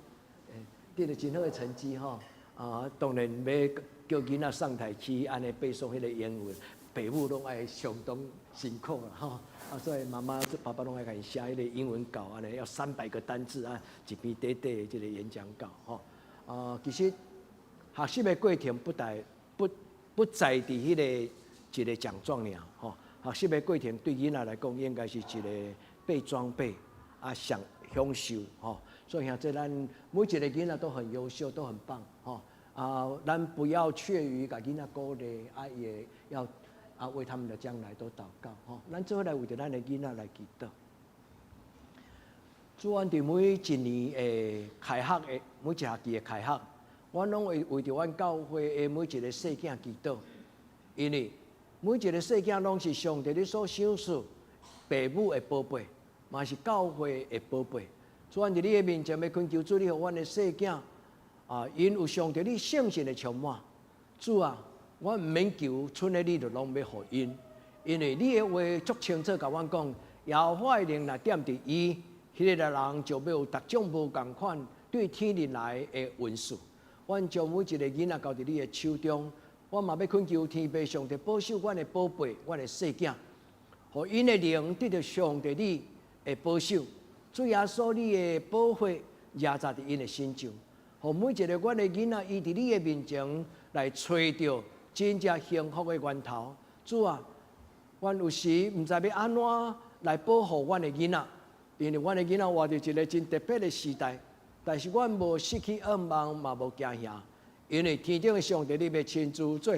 得了真好的成績吼。啊，當然欲叫囡仔上台去按呢背誦彼個英文，爸母攏愛相當辛苦啦吼。啊，所以媽媽、爸爸攏愛共𪜶寫彼個英文稿，按呢要300個單字啊，一篇短短的這個演講稿吼。啊，其實學習的過程不但不不在佇彼個一個獎狀爾吼。學習的過程對囡仔來講，應該是一個被裝備啊，享享受吼。所以兄弟，咱每一個囡仔都很優秀，都很棒吼。啊，咱不要怯於共囡仔鼓勵，啊，也要啊為他們的將來都禱告吼。咱做伙來為著咱的囡仔來祈禱。主，阮佇每一年的開學的每一學期的開學，阮攏會為著阮教會的每一个細囝祈禱，因為每一个細囝攏是上帝你所賞賜父母的寶貝，嘛是教會的寶貝。主，阮佇你的面前欲懇求主，你予阮的細囝啊，𪜶有上帝你聖神的充滿。主啊，阮毋免求，賰的你就攏欲予𪜶，因為你的話足清楚，共阮講，耶和華的靈若踮佇伊，彼个人就欲有逐種無仝款對天靈來的恩賜。阮將每一个囡仔交佇你的手中，我嘛欲懇求天父上帝保守阮的寶貝，阮的細囝，予𪜶的靈得著上帝你的保守，主耶穌你的寶血壓榨佇𪜶的身上，予每一个阮的囡仔，伊佇你的面前來揣著真正幸福的源頭。主啊，阮有時毋知欲按怎來保護阮的囡仔，因為阮的囡仔活佇一个真特別的時代。但是阮無失去向望，嘛無驚嚇，因為天頂的上帝，你欲親自做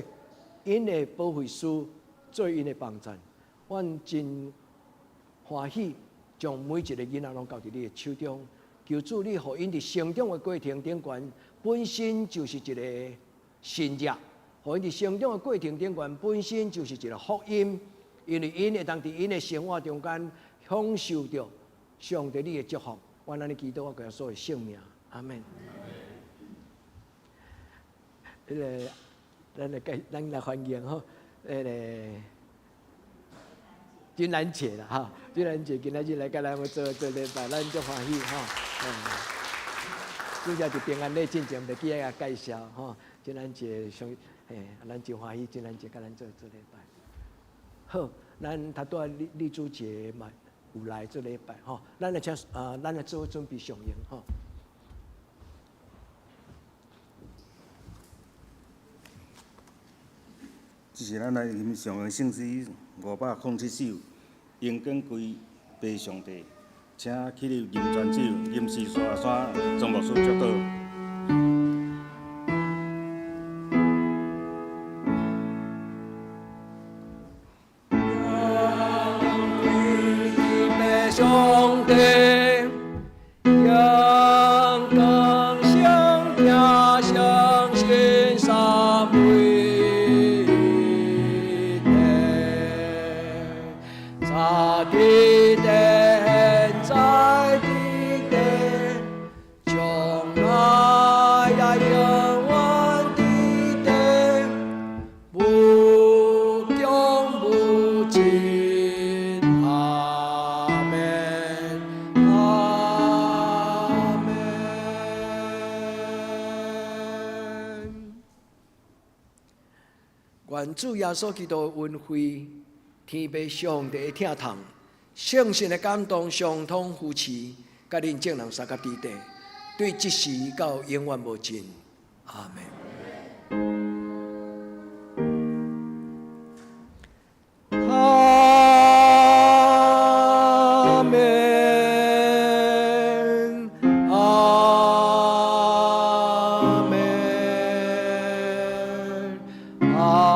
𪜶的保惠師，做𪜶的幫贊。阮真歡喜，將每一個囡仔攏交佇你的手中，求主你予𪜶佇成長的過程頂懸，本身就是一个神跡；予𪜶佇成長的過程頂懸，本身就是一个福音，因為𪜶會當佇𪜶的生活中間享受著上帝你的祝福。阮按呢祈禱，我耶穌的聖名，阿門。彼个，咱來介，咱來歡迎吼，彼个金蘭姐啦，哈，金蘭姐今仔日來佮咱做做禮拜，咱足歡喜吼。拄才佇平安禮進前，袂記得共介紹吼，金蘭姐上，嘿，咱真歡喜，金蘭姐佮咱做做禮拜。好，咱頭拄仔麗麗珠姐嘛有來做禮拜吼，咱來請啊，咱來做準備上映吼。這是咱來吟誦的聖詩507首，榮光歸父上帝，請起立吟全首，吟詩沙山莊牧師祝禱。上帝，陽光相聽相信三位一體，早佇天，在佇地，將來也永遠佇地，無窮無盡。阿們，阿們。願主耶穌基督的恩惠，天父上帝的疼痛，聖神的感動，相通扶持，佮恁眾人相佮佇底，對這時到永遠無盡。阿們。阿們，阿們，阿。